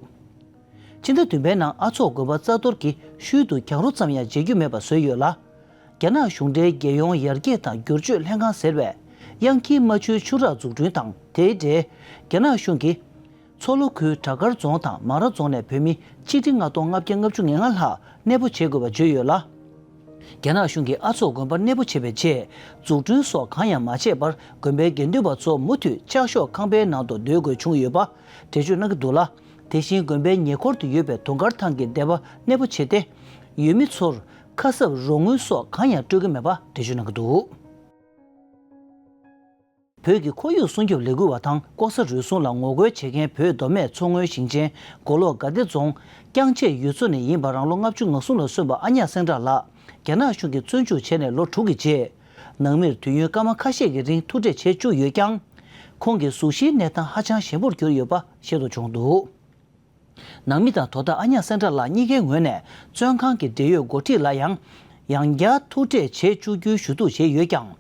ཕྱི་ཟླ་བདུན་པའི་ནང་ཨ་ཚོགས་དགོན་པ་རྩ་གཏོར་གྱིས་ཤུལ་དུ་གྱང་རོ་ཙམ་ཡང་འཇལ་རྒྱུ་མེད་པ་བཟོས་ཡོད་ལ། རྒྱ་ནག་གཞུང་འབྲེལ་རྒྱལ་ཡོངས་ཡར་རྒྱས་དང་བསྒྱུར་བཅོས་ལྷན་ཁང་ཟེར་བས། གཡང་འཁྱིལ་རྨ་ཆུའི་ཆུ་རགས་འཛུགས་སྐྲུན་དང་དེའི་འབྲེལ། རྒྱ་ནག་གཞུང་གིས། མཚོ་ལྷོ་ཁུལ་བྲག་དཀར་རྫོང་དང་མང་ར་རྫོང་ནས་བོད་མི་ཆིག་ཁྲི་ལྔ་སྟོང་ལྔ་བརྒྱ་ལྔ་བཅུ་ང་ལྔ་ལྷག་གནས་སྤོ་བྱེད་དགོས་པ་བརྗོད་ཡོད་ལ། རྒྱ་ནག་གཞུང་གིས་ཨ་ཚོགས་དགོན་པར་གནས་སྤོ་བྱས་པའི་རྗེས། འཛུགས་སྐྲུན་སོགས་གང་ཡང་མ་བྱས་པར། དགོན་པའི་དགེ་འདུན་པ་ཚོ་མུ་མཐུད་ལྕགས་ཤོག་ཁང་པའི་ནང་དུ་སྡོད་དགོས་བྱུང་ཡོད་པ་འགྲེལ་བརྗོད་གནང་གི་འདུག་ལ། དེ་བཞིན་དགོན་པའི་ཉེ་འཁོར་དུ་ཡོད་པའི་དུང་དཀར་ཐང་གི་སྡེ་པ་གནས་སྤོ་བྱས་ཏེ། ཡུལ་མི་ཚོར་ཁ་གསབ་རོགས་དངུལ་སོགས་གང་ཡང་སྤྲོད་ཀྱི་མེད་པ་འགྲེལ་བརྗོད་གནང་གི་འདུག། བོད་ཀྱི་ཁོར་ཡུག་སྲུང་སྐྱོབ་ལས་འགུལ་བ་དང་ལྐོག་ཟ་རུལ་སུངས་ལ་ངོ་རྒོལ་བྱེད་མཁན་བོད་མདོ་སྨད་མཚོ་སྔོན་ཞིང་ཆེན་མགོ་ལོག་དགའ་བདེ་རྫོང་རྐྱང་ཆད་ཡུལ་ཚོ་ནས་ཡིན་པ་རང་ལོ་ལྔ་བཅུ་ང་གསུམ་ལ་སོན་པ་ཨ་ཉག་སེང་བྲག་ལགས་རྒྱ་ནག་གཞུང་གིས་བཙོན་འཇུག་བྱས་ནས་ལོ་དྲུག་གི་རྗེས། ནང་མིར་དུས་ཡུན་སྐར་མ་ཁ་ཤས་ཀྱི་རིང་ཐུག་འཕྲད་བྱེད་བཅུག་ཡོད་ཀྱང་། ཁོང་གི་གཟུགས་གཞིའི་གནས་སྟངས་ཧ་ཅང་ཞན་པོར་གྱུར་ཡོད་པ་ཤེས་རྟོགས་བྱུང་འདུག། ནང་མི་དང་དོ་བདག་ཨ་ཉག་སེང་བྲག་ལགས་གཉིས་ཀའི་ངོས་ནས་བཙོན་ཁང་གི་འབྲེལ་ཡོད་འགོ་ཁྲིད་ལ་ཡང་། ཡང་བསྐྱར་ཐུག་འཕྲད་བྱེད་བཅུག་རྒྱུའི་ཞུ་གཏུག་བྱས་ཡོད་ཀྱང་།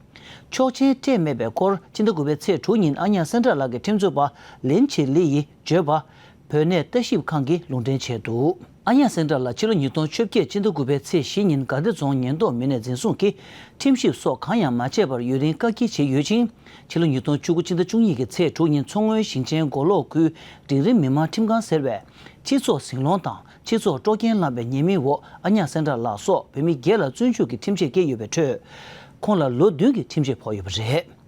ཆོག་མཆན་སྤྲད་མེད་པའི་སྐོར་ཕྱི་ཟླ་དགུ་པའི་ཚེས་དྲུག་ཉིན་ཨ་ཉག་སེང་བྲག་ལགས་ཀྱི་ཁྲིམས་རྩོད་པ་ལིན་ཆི་ལི་ཡིས་བརྗོད་པ། བོད་གནས་ལྟ་ཞིབ་ཁང་གིས་ལུང་འདྲེན་བྱས་འདུག། ཨ་ཉག་སེང་བྲག་ལགས་ཕྱི་ལོ་ཉིས་སྟོང་བཅོ་བརྒྱད་ཕྱི་ཟླ་དགུ་པའི་ཚེས་བཞི་ཉིན་དགའ་བདེ་རྫོང་ཉེན་རྟོག་མི་སྣས་འཛིན་བཟུང་གིས་ཁྲིམས་ཞིབ་སོགས་གང་ཡང་མ་བྱས་པར་ཡུན་རིང་བཀག་སྐྱིལ་བྱས་ཡོད་ཅིང་། ཕྱི་ལོ་ཉིས་སྟོང་བཅུ་དགུ་ཕྱི་ཟླ་བཅུ་གཉིས་ཀྱི་ཚེས་དྲུག་ཉིན་མཚོ་སྔོན་ཞིང་ཆེན་མགོ་ལོག་ཁུལ་འབྲིང་རིམ་མི་མང་ཁྲིམས་ཁང་ཟེར་བས། སྤྱི་ཚོགས་ཟིང་སློང་དང་སྤྱི་ཚོགས་དཀྲོག་རྐྱེན་བསླངས་པའི་ཉེས་མིང་འོག་ཨ་ཉག་སེང་བྲག་ལགས་སོགས་བོད་མི་བརྒྱད་ལ་བཙོན་འཇུག་གི་ཁྲིམས་ཆད་བཀལ་ཡོད་པའི་ཁྲོད། ཁོང་ལ་ལོ་བདུན་གྱི་ཁྲིམས་ཆད་ཕོག་ཡོད་པ་རེད།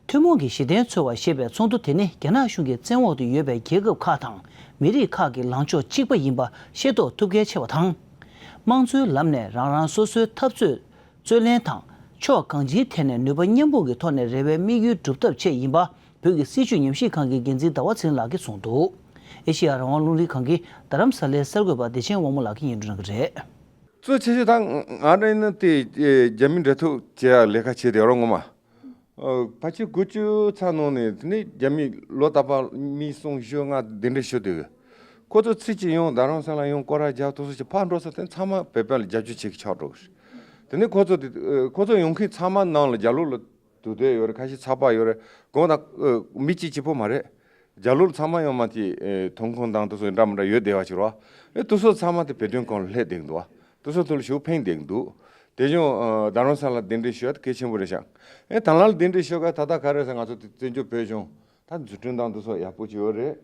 ཐུན་མོང་གི་གཞི་རྟེན་འཚོལ་བ་ཞེས་པའི་ཚོགས་འདུ་དེ་ནི་རྒྱ་ནག་གཞུང་གི་བཙན་འོག་ཏུ་ཡོད་པའི་རྒྱལ་ཁབ་ཁག་དང་མི་རིགས་ཁག་གི་ལངས་ཕྱོགས་གཅིག་པ་ཡིན་པ་ཤེས་རྟོགས་ཐུབ་གལ་ཆེ་བ་དང་། དམངས་གཙོའི་ལམ་ནས་རང་རང་སོ་སོའི་འཐབ་རྩོད་རྩོད་ལེན་དང་། ཕྱོགས་གང་ཅིའི་ཐད་ནས་ནུས་པ་མཉམ་སྤུངས་ཀྱི་ཐོག་ནས་རེ་བའི་དམིགས་ཡུལ་སྒྲུབ་ཐབས་ཆེད་ཡིན་པ། བོད་ཀྱི་སྲིད་བྱུས་ཉམས་ཞིབ་ཁང་གི་འགན་འཛིན་ཟླ་བ་ཚེ་རིང་ལགས་ཀྱིས་གསུངས་འདུག། ཨེ་ཤེ་ཡ་རང་དབང་རླུང་འཕྲིན་ཁང་གི་རྡ་རམ་ས་ལའི་གསར་འགོད་པ་བདེ་ཆེན་དབང་མོ་ལགས་ཀྱིས་སྙན་སྒྲོན་གནང་གི་རེད། གཙོ་ཆེ་ཤོས་ད་ང་རང་ཡིན་ན་དེ་རྒྱ་མི་འབྲེལ་གཏུག་བྱེད་ཡག་ལས་ཀ་བྱེད་དེ་ཡོད་རེད་ངོ་མ། ཕལ་ཆེར་དགུ་བཅུ་ཚར་ནང་ནས་དེ་ནས་རྒྱ་མི་ལོ་རྟག་པར་མི་གསུམ་བཞི་ལྔ་གདན་འདྲེན་ཞུ་དེ་ཡོད། ཁོ་ཚོ་ཚིག་གཅིག་ཡང་རྡ་རམ་ས་ལ་ཡང་སྐོར་ར་རྒྱག་ཐུག་སོ་ཅིག་ཕར་འགྲོ་ས་དེ་ཚང་མ་བོད་པ་ལ་རྒྱབ་སྐྱོར་བྱེད་ཀྱི་ཆགས་འགྲོ་གི་རེད། དེ་ནས་ཁོ་ཚོ་དེ་ཁོ་ཚོ་ཡོང་མཁན་ཚང་མ་ནང་ལ་རྒྱ་ལོག་ལ་དུ་དེ་ཡོད་རེད། ཁ་ཤས་ཚགས་པར་ཡོད་རེད། དགོངས་དག་མི་གཅིག་གཅིག་པོ་མ་རེད། རྒྱ་ལོག་ཚང་མ་ཡོང་མ་དེ་ཐོང་ཁུང་དང་དེ་ཚོ་འདྲ་མི་འདྲ་ཡོད་བསྡད་པ་ཅིག་རེད་བ། ཨེ་དེ་ཚོ་ཚང་མ་དེ་བོད་དོན་སྒང་ལ་སླེབས་བསྡད་ཀྱི་འདུག་བ། དེ་ཚོ་ཐོག་ལ་ཞུགས་ཕན་བསྡད་ཀྱི་འདུག། དེ་བཞིན་རྡ་རམ་ས་ལ་གདན་འདྲེན་ཞུ་ཡ་དེ་གལ་ཆེན་པོ་རེད་ཤག། ཨེ་ད་ལ་ལ་གདན་འདྲེན་ཞུ་ག་ད་ལྟ་ག་རེ་ཟེར་ང་ཚོ་དེ་བཙན་བྱོལ་བོད་གཞུང་ད་འཛུགས་སྐྲུན་དང་དེ་ཚོ་ཡག་པོ་ཅིག་ཡོད་རེད།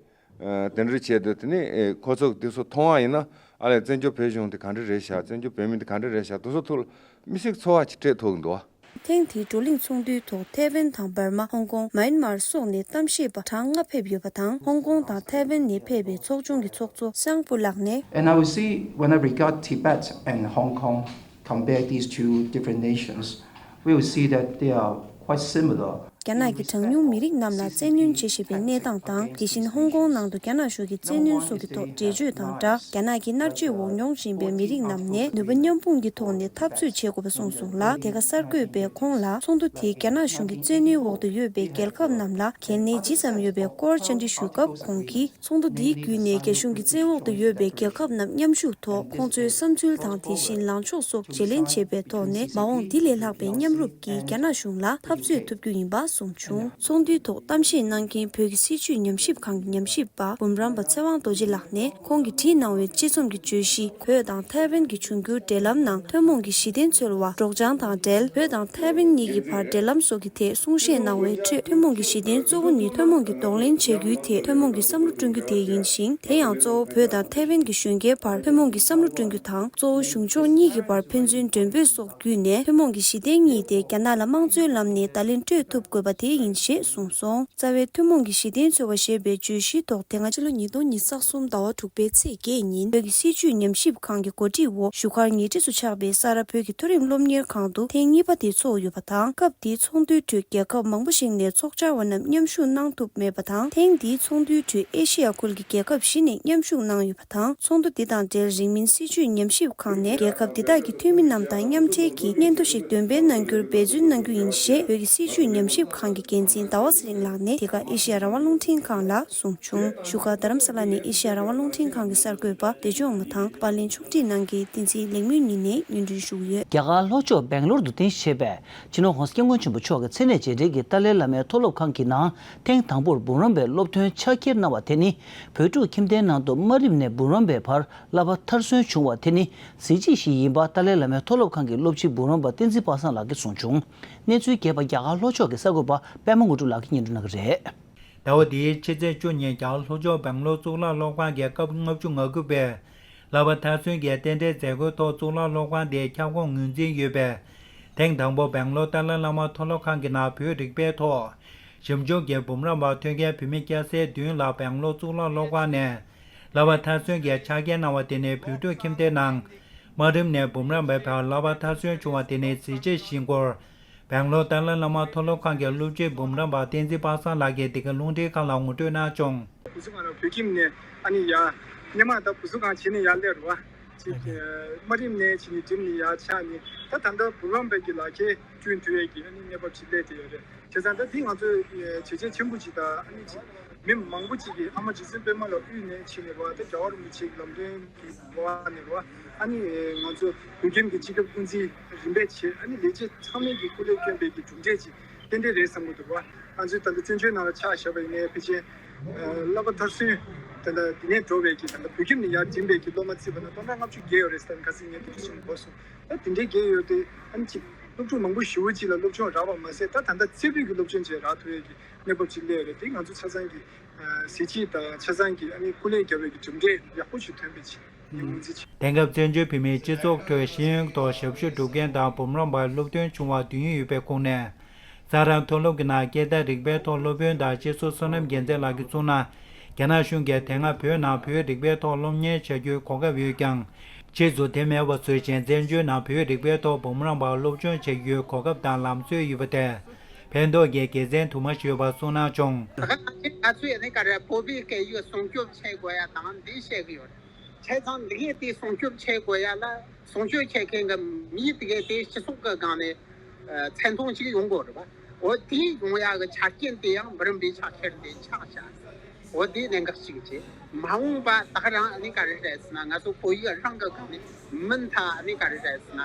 དེ་འདྲ་བྱས་ཏེ་དེ་ནས་ཁོ་ཚོ་དེ་ཚོ་མཐོང་བ་ཡིན་ན་ཨ་ལས་བཙན་བྱོལ་བོད་གཞུང་དེ་ག་འདྲ་རེད་ཤག། བཙན་བྱོལ་བོད་མི་དེ་ག་འདྲ་རེད་ཤག། དེ་ཚོ་ཐོག་ལ་དམིགས་བསལ་ཚོར་བ་ཅིག་སྤྲད་ཐུབ་ཀྱི་འདུག་བ། ཐེངས་འདིའི་བགྲོ་གླེང་ཚོགས་འདུའི་ཐོག་ཐའེ་ཝན་དང་འབར་མ། ཧོང་ཀོང་། མཱ་ཡན་མར་སོགས་ནས་གཏམ་བཤད་པ་གྲངས་ལྔ་ཕེབས་ཡོད་པ་དང་། ཧོང་ཀོང་དང་ཐའེ་ཝན་ནས་ཕེབས་པའི་ཚོགས་ཆུང་གི་ཚོགས་གཙོ་སང་ཕུ་ལགས་ནས། And I would see, whenever we got Tibet and Hong Kong, compare these two different nations, we would see that they are quite similar. རྒྱ་ནག་གི་གྲངས་ཉུང་མི་རིགས་རྣམས་ལ་བཙན་གནོན་བྱེད་བཞིན་པའི་གནས་སྟངས་དང་། དེ་བཞིན་ཧོང་ཀོང་ནང་དུ་རྒྱ་ནག་གཞུང་གིས་བཙན་གནོན་སོགས་ཀྱི་ཐོག་འགྲེལ་བརྗོད་དང་སྦྲགས། རྒྱ་ནག་གི་མནར་གཅོད་འོག་མྱོང་བཞིན་པའི་མི་རིགས་རྣམས་ནས་ནུས་པ་མཉམ་སྤུངས་ཀྱི་ཐོག་ནས་འཐབ་རྩོད་བྱེད་དགོས་པ་གསུངས་སོང་ལ། དེ་ག་གསར་འགོད་པས་ཁོང་ལ་ཚོགས་འདུ་དེས་རྒྱ་ནག་གཞུང་གི་བཙན་གནོན་འོག་ཏུ་ཡོད་པའི་རྒྱལ་ཁབ་རྣམས་ལ་གལ་གནད་ཇི་ཙམ་ཡོད་པའི་སྐོར་བཅར་འདྲི་ཞུས་སྐབས། ཁོང་གིས། ཚོགས་འདུ་འདིའི་བརྒྱུད་ནས་རྒྱ་གཞུང་གི་བཙན་འོག་ཏུ་ཡོད་པའི་རྒྱལ་ཁབ་རྣམས་མཉམ་ཞུགས་ཐོག་ཁོང་ཚོའི་བསམ་ཚུལ་དང་། དེ་བཞིན་ལངས་ཕྱོགས་སོགས་བརྗེ་ལེན་བྱེད་པའི་ཐོག་ནས། མ་འོངས་འདི་ལས་ལྷག་པའི་མཉམ་རུབ་ཀྱིས་རྒྱ་ནག་གཞུང་ལ་འཐབ་རྩོད་ཐུབ་རྒྱུ་ཡིན་པ་གསུངས་བྱུང་། ཚོགས་འདུའི་ཐོག་གཏམ་བཤད་གནང་མཁན་བོད་ཀྱི་སྲིད་བྱུས་ཉམས་ཞིབ་ཁང་གི་ཉམས་ཞིབ་པ་འབུམ་རམས་པ་ཚེ་དབང་རྡོ་རྗེ་ལགས་ནས། ཁོང་གིས་བྲིས་གནང་བའི་དཔྱད་རྩོམ་གྱི་བརྗོད་གཞི། བོད་དང་ཐའེ་ཝན་གྱི་འབྱུང་འགྱུར་འབྲེལ་ལམ་ནང་ཐུན་མོང་གི་གཞི་རྟེན་འཚོལ་བ། སྒྲོག་སྦྱང་དང་འབྲེལ། བོད་དང་ཐའེ་ཝན་གཉིས་ཀྱི་བར་འབྲེལ་ལམ་སོགས་ཀྱི་ཐད་གསུང་བཤད་གནང་བའི་ཁྲོད། ཐུན་མོང་གི་གཞི་རྟེན་གཙོ་བོ་ནི་ཐུན་མོང་གི་གདོང་ལེན་བྱ་རྒྱུའི་ཐད་ཐུན་མོང་གི་བསམ་བློ་བསྐྲུན་རྒྱུ་དེ་ཡིན་ཞིང་། དེ་ཡང་གཙོ་བོ་བོད་དང་ཐའེ་ཝན་གྱི་གཞོན་སྐྱེས་བར་ཐུན་མོང་གི་བསམ་བློ་བསྐྲུན་རྒྱུ་དང་། གཙོ་བོ་གཞུང་ཕྱོགས་གཉིས་ཀྱི་བར་ཕན་ཚུན་མགྲོན་འབོད་སོགས་བརྒྱུད་ནས་ཐུན་མོང་གི་གཞི་རྟེན་གཉིས་དེ་རྒྱ་ནག་ལ་དམངས་གཙོའི་ལམ་ནས་བརྡ་ལན་སྤྲོད་ཐུབ་དགོས་པ་དེ་ཡིན་ཞེས་གསུངས་སོང་། རྩ་བའི་ཐུན་མོང་གི་གཞི་རྟེན་འཚོལ་བ་ཞེས་པའི་བརྗོད་གཞིའི་ཐོག་དེ་སྔ་ཕྱི་ལོ་ཉིས་སྟོང་ཉི་ཤུ་རྩ་གསུམ་ཟླ་བ་དྲུག་པའི་ཚེས་བརྒྱད་ཉིན་བོད་ཀྱི་སྲིད་བྱུས་ཉམས་ཞིབ་ཁང་གི་གོ་སྒྲིག་འོག་བཞུགས་སྒར་ཉེ་འཁྲིས་སུ་ཆགས་པའི་ས་རཱ་བོད་ཀྱི་མཐོ་རིམ་སློབ་གཉེར་ཁང་དུ་ཐེངས་གཉིས་པ་དེ་ཚོགས་ཡོད་པ་དང་། སྐབས་དེའི་ཚོགས་འདུའི་ཁྲོད་རྒྱལ་ཁབ་མང་པོ་ཞིག་ནས་ཚོགས་བཅར་བ་རྣམས་མཉམ་ཞུགས་གནང་ཐུབ་མེད་པ་དང་། ཐེངས་འདིའི་ཚོགས་འདུའི་ཁྲོད་ཨེ་ཤེ་ཡ་ཁུལ་གྱི་རྒྱལ་ཁབ་བཞི་ནས་མཉམ་ཞུགས་གནང་ཡོད་པ་དང་། ཚོགས་འདུ་འདི་དང་འབྲེལ་རིང་མིན་སྲིད་བྱུས་ཉམས་ཞིབ་ཁང་ནས་རྒྱལ་ཁབ་འདི་དག་གི་འཐུས་མི་རྣམས་དང་མཉམ་འབྲེལ་གྱིས་སྙན་ཐོ་ཞིག་འདོན་སྤེལ་གནང་རྒྱུར་འབད་བརྩོན་གནང་རྒྱུ་ཡིན་ཞེས་བོད་ཀྱི་སྲིད་བྱུས་ཉམས་ཞིབ་ཁང་གི་འགན་འཛིན་ཟླ་བ་ཚེ་རིང་ལགས་ནས་དེ་ག་ཨེ་ཤེ་ཡ་རང་དབང་རླུང་འཕྲིན་ཁང་ལ་གསུངས་བྱུང་། བཞུགས་སྒར་རྡ་རམ་ས་ལ་ནས་ཨེ་ཤེ་ཡ་རང་དབང་རླུང་འཕྲིན་ཁང་གི་གསར་འགོད་པ་བདེ་སྐྱོང་ལྷ་དང་པར་ལེན་ཕྱོགས་སྒྲིག་གནང་མཁན་བསྟན་འཛིན་ལེགས་སྨོན་གཉིས་ནས་སྙན་སྒྲོན་ཞུ་གི་ཡོད། རྒྱ་གར་ལྷོ་ཕྱོགས་སྦེང་ལོར་དུ་རྟེན་གཞི་བྱས་པའི་སྤྱི་ནོར་༸གོང་ས་༸སྐྱབས་མགོན་ཆེན་པོ་མཆོག་གི་མཚན་གནས་རྗེས་དྲན་གྱི་ཏཱ་ལའི་བླ་མའི་མཐོ་སློབ་ཁང་གི་ནང་ཐེངས་དང་པོར་འབུམ་རམས་པའི་སློབ་ཐོན་ཕྱག་འཁྱེར་གནང་བ་དེ་ནི། བོད་ཕྲུག་ཁྱིམ་སྡེའི་ནང་དུ་དམའ་རིམ་ནས་འབུམ་རམས་པའི་བར་བསླབ་པ་མཐར་སོན་བྱུང་བ་དེ་ནི་གཟི་བརྗིད་ཞིག་ཡིན་པ་ཏཱ་ལའི་བླ་མའི་མཐོ་སློབ་ཁང་གི་སློབ་སྤྱི་འབུམ་རམས་པ་བསྟན་འཛིན་པ་སངས་ལགས་ཀྱིས་གསུངས་བྱུང་། གནས་ཚུལ་རྒྱས་པ་རྒྱ་གར་ལྷོ་ཕྱོགས་ཀྱི་གསར་འགོད་པ་པད་མ་དངོས་གྲུབ་ལགས་ཀྱིས་སྙན་སྒྲོན་གནང་གི་རེད། ཟླ་བ་འདིའི་ཕྱི་ཚེས་བཅུ་ཉིན་རྒྱ་གར་ལྷོ་ཕྱོགས་སྦེང་ལོར་གཙུག་ལག་སློབ་ཁང་གི་སྐབས་ལྔ་བཅུ་ང་དགུ་པའི་བསླབ་པ་མཐར་སོན་གྱི་རྟེན་འབྲེལ་མཛད་སྒོའི་ཐོག་གཙུག་ལག་སློབ་ཁང་དེའི་ཁྱབ་ཁོངས་ངོས་འཛིན་ཡོད་པའི་ཐེངས་དང་པོ་སྦེང་ལོར་ཏཱ་ལའི་བླ་མ་མཐོ་སློབ་ཁང་གི་ནང་བོད་རིག་པའི་ཐོག་ཞིབ་འཇུག་གི་འབུམ་རམས་པ་ཐོན་མཁན་བུད་མེད་སྐྱ་སེར་བདུན་ལ་སྦེང་ལོར་གཙུག་ལག་སློབ་ཁང་ནས་བསླབ་པ་མཐར་སོན་གྱི་ཕྱག་འཁྱེར་གནང་བ་དེ་ནི་བོད་ཕྲུག་ཁྱིམ་སྡེའི་ནང་དམའ་རིམ་ནས་འབུམ་རམས་པའི་བར་བསླབ་པ་མཐར་སོན་བྱུང་བ་དེ་ནི་གཟི་བརྗིད་ཞིག་ཡིན་སྐོར། སྦེང་ལོར་ཏཱ་ལའི་བླ་མ་མཐོ་སློབ་ཁང་གི་སློབ་སྤྱི་འབུམ་རམས་པ་བསྟན་འཛིན་པ་སངས་ལགས་ཀྱིས་འདི་ག་རླུང་འཕྲིན་ཁང་ལ་ངོ་སྤྲོད་གནང་བྱུང་། བུ་གཟུགས་ང་རང་བོད་ཁྱིམ་ནས་ཨ་ནི་ཡ། སྔོན་མ་ད་བུ་གཟུགས་གང་བྱས་ནས་ཡར་སླེབས་རེད་བ། ཅིག་དམའ་རིམ་ནས་བྱས་ནས་འགྲིམ་ནས་ཡར་ཆགས་ནས་ད་ད་ལྟ་འབུམ་རམས་པའི་གི་ལག་ཁྱེར་བསྐྲུན་ཐུབ་ཡས་ཀྱི་ཨ་ནི་གནས་བབ་ཅིག་སླེབས་བསྡད་ཡོད་རེད། བྱས་ཙང་ད་འདི་ང་ཚོས་བྱས་རྗེས་ཆེན་པོ་ཅིག་དང་ཨ་ནི་ཅིག་མི་མང་པོ་ཅིག་གིས་ཨ་མ་རྗེ་བཙུན་པད་མ་ལ་དབུས་ནས་ཕྱིན་ནས་བ་ད་རྒྱལ་བ་རིན་པོ་ཆེ་གི་ལམ་སྟོན་གྱི་བ་ནས་བ་ཨ་ནི་ང་ཚོ་བོད་ཁྱིམ་གྱི་སྤྱི་ཁྱབ་སྐུ་མགྲོན་རིམ་པས་བྱས་ཨ་ནི་ལས་བྱེད་ཚང་མས་ཀྱི་སྐུ་ལས་བསྐྱོན་པའི་གི་གྲུབ་འབྲས་ཅིག་ཏན་ཏན་རེད་བསམ་གྱི་འདུག་བ། ང་ཚོས་ད་ལྟ་བཙན་བྱོལ་ནང་ལ་ཆ་བཞག་པ་ཡིན་ནའི་ཕལ་ཆེར་བསླབ་པ་མཐར་སོན་ད་ལྟ་འདི་ནས་འགྲོ་བའི་གི་ད་ལྟ་བོད་ཁྱིམ་ནས་ཡར་འགྲིམ་པའི་གི་སློབ་མ་བརྩིས་པ་ན་སྟོང་ཕྲག་ལྔ་བཅུ་བརྒལ་ཡོད་རེད་ཟེར་ཁ་སང་ངས་དེ་འདྲ་ཞིག་གོ་སོང་། ད་དེ་འདྲའི་བརྒལ་ཡོད་དེ་ཨ་ནི་ཅིག་སློབ་ཕྲུག་མང་པོ་ཞེ་པོ་ཅིག་ལ་སློབ་སྦྱོང་རག་པ་མ་ཟད་ད་ད་ལྟ་རྩེ་ཕུད་ཀྱི་སློབ་སྦྱོང་ཅིག་རག་ཐུབ་ཡས་ཀྱི་གནས་བབ་ཅིག་སླེབས་ཡོད་རེད། དེ་ང་ཚོ་ཆ་ཚང་གི་གཟི་བརྗིད་དང་ཆ་ཚང་གི་ཨ་ནི་སྐུ་ལས་བརྒྱབ་པའི་གི་གྲུབ་འབྲས་ཡག་པོ་ཞིག་ཐོན་པའི་ཆེད་ངོས་འཛིན་བྱས། དེང་སྐབས་བཙན་བྱོལ་བོད་མིའི་སྤྱི་ཚོགས་ཁྲོད་ཤེས་ཡོན་ཐོག་ཞབས་ཞུ་སྒྲུབ་མཁན་དང་འབུམ་རམས་པར་སློབ་ཐོན་བྱུང་བ་བདུན་ཡོད་པའི་ཁོངས་ནས། ས་རཱ་མཐོ་སློབ་ཀྱི་ནང་སྐད་བརྡ་རིག་པའི་ཐོག་སློབ་དཔོན་དང་སྤྱི་ཚོགས་བསོད་ནམས་རྒྱལ་མཚན་ལགས་ཀྱིས་གསུངས་ན། རྒྱ་ནག་གཞུང་གིས་དེ་སྔ་བོད་ནང་བོད་རིག་པའི་ཐོག་སློབ་གཉེར་བྱ་རྒྱུའི་གོ་སྐབས་ཡོད་ཀྱང་། ཕྱིས་སུ་དེ་མེད་པ་བཟོས་ཤིང་བཙན་བྱོལ་ནང་བོད་རིག་པའི་ཐོག་འབུམ་རམས་པར་སློབ་སྦྱོང་བྱ་རྒྱུའི་གོ་སྐབས་དང་ལམ་སྲོལ་ཡོད་པ་དེ། ཕན་ཐོགས་ཀྱི་དགེ་མཚན་དུ་མ་ཞུས་པ་གསུངས་གནང་བྱུང་། ད་ག་ནང་བཞིན་ང་ཚོས་ནི་ག་རེ་བོད་པའི་སྐད་ཡིག་སྲུང་སྐྱོབ་བྱེད་དགོས་ཡ་དང་འདི་བཤད་གི་ཡོད་རེད། བྱས་ཙང་འདི་གའི་དེ་སྲུང་སྐྱོབ་བྱེད་དགོས་ཡ་ལ་སྲུང་སྐྱོབ་བྱེད་མཁན་གྱི་མི་དེ་གའི་དེ་སྤྱི་ཚོགས་ཀྱི་སྒང་ནས་མཚན་མཐོང་ཅིག་ཡོང་དགོས་རེད་པ། འོ་དེ་ཡོང་ཡ་གི་ཆ་རྐྱེན་དེ་ཡང་འབུམ་རམས་པའི་ཕྱག་འཁྱེར་དེ་ཆགས་བཞག་འོ་དེ་གནད་འགག་ཅིག་བྱས། མ་འོངས་པ་ད་ག་རང་ཨ་ནི་ག་རེ་རེད་ཟེར་ན་ང་ཚོ་བོད་ཡིག་རང་གི་སྒང་ནས་མུ་མཐུད་ཨ་ནི་ག་རེ་རེད་ཟེར་ན་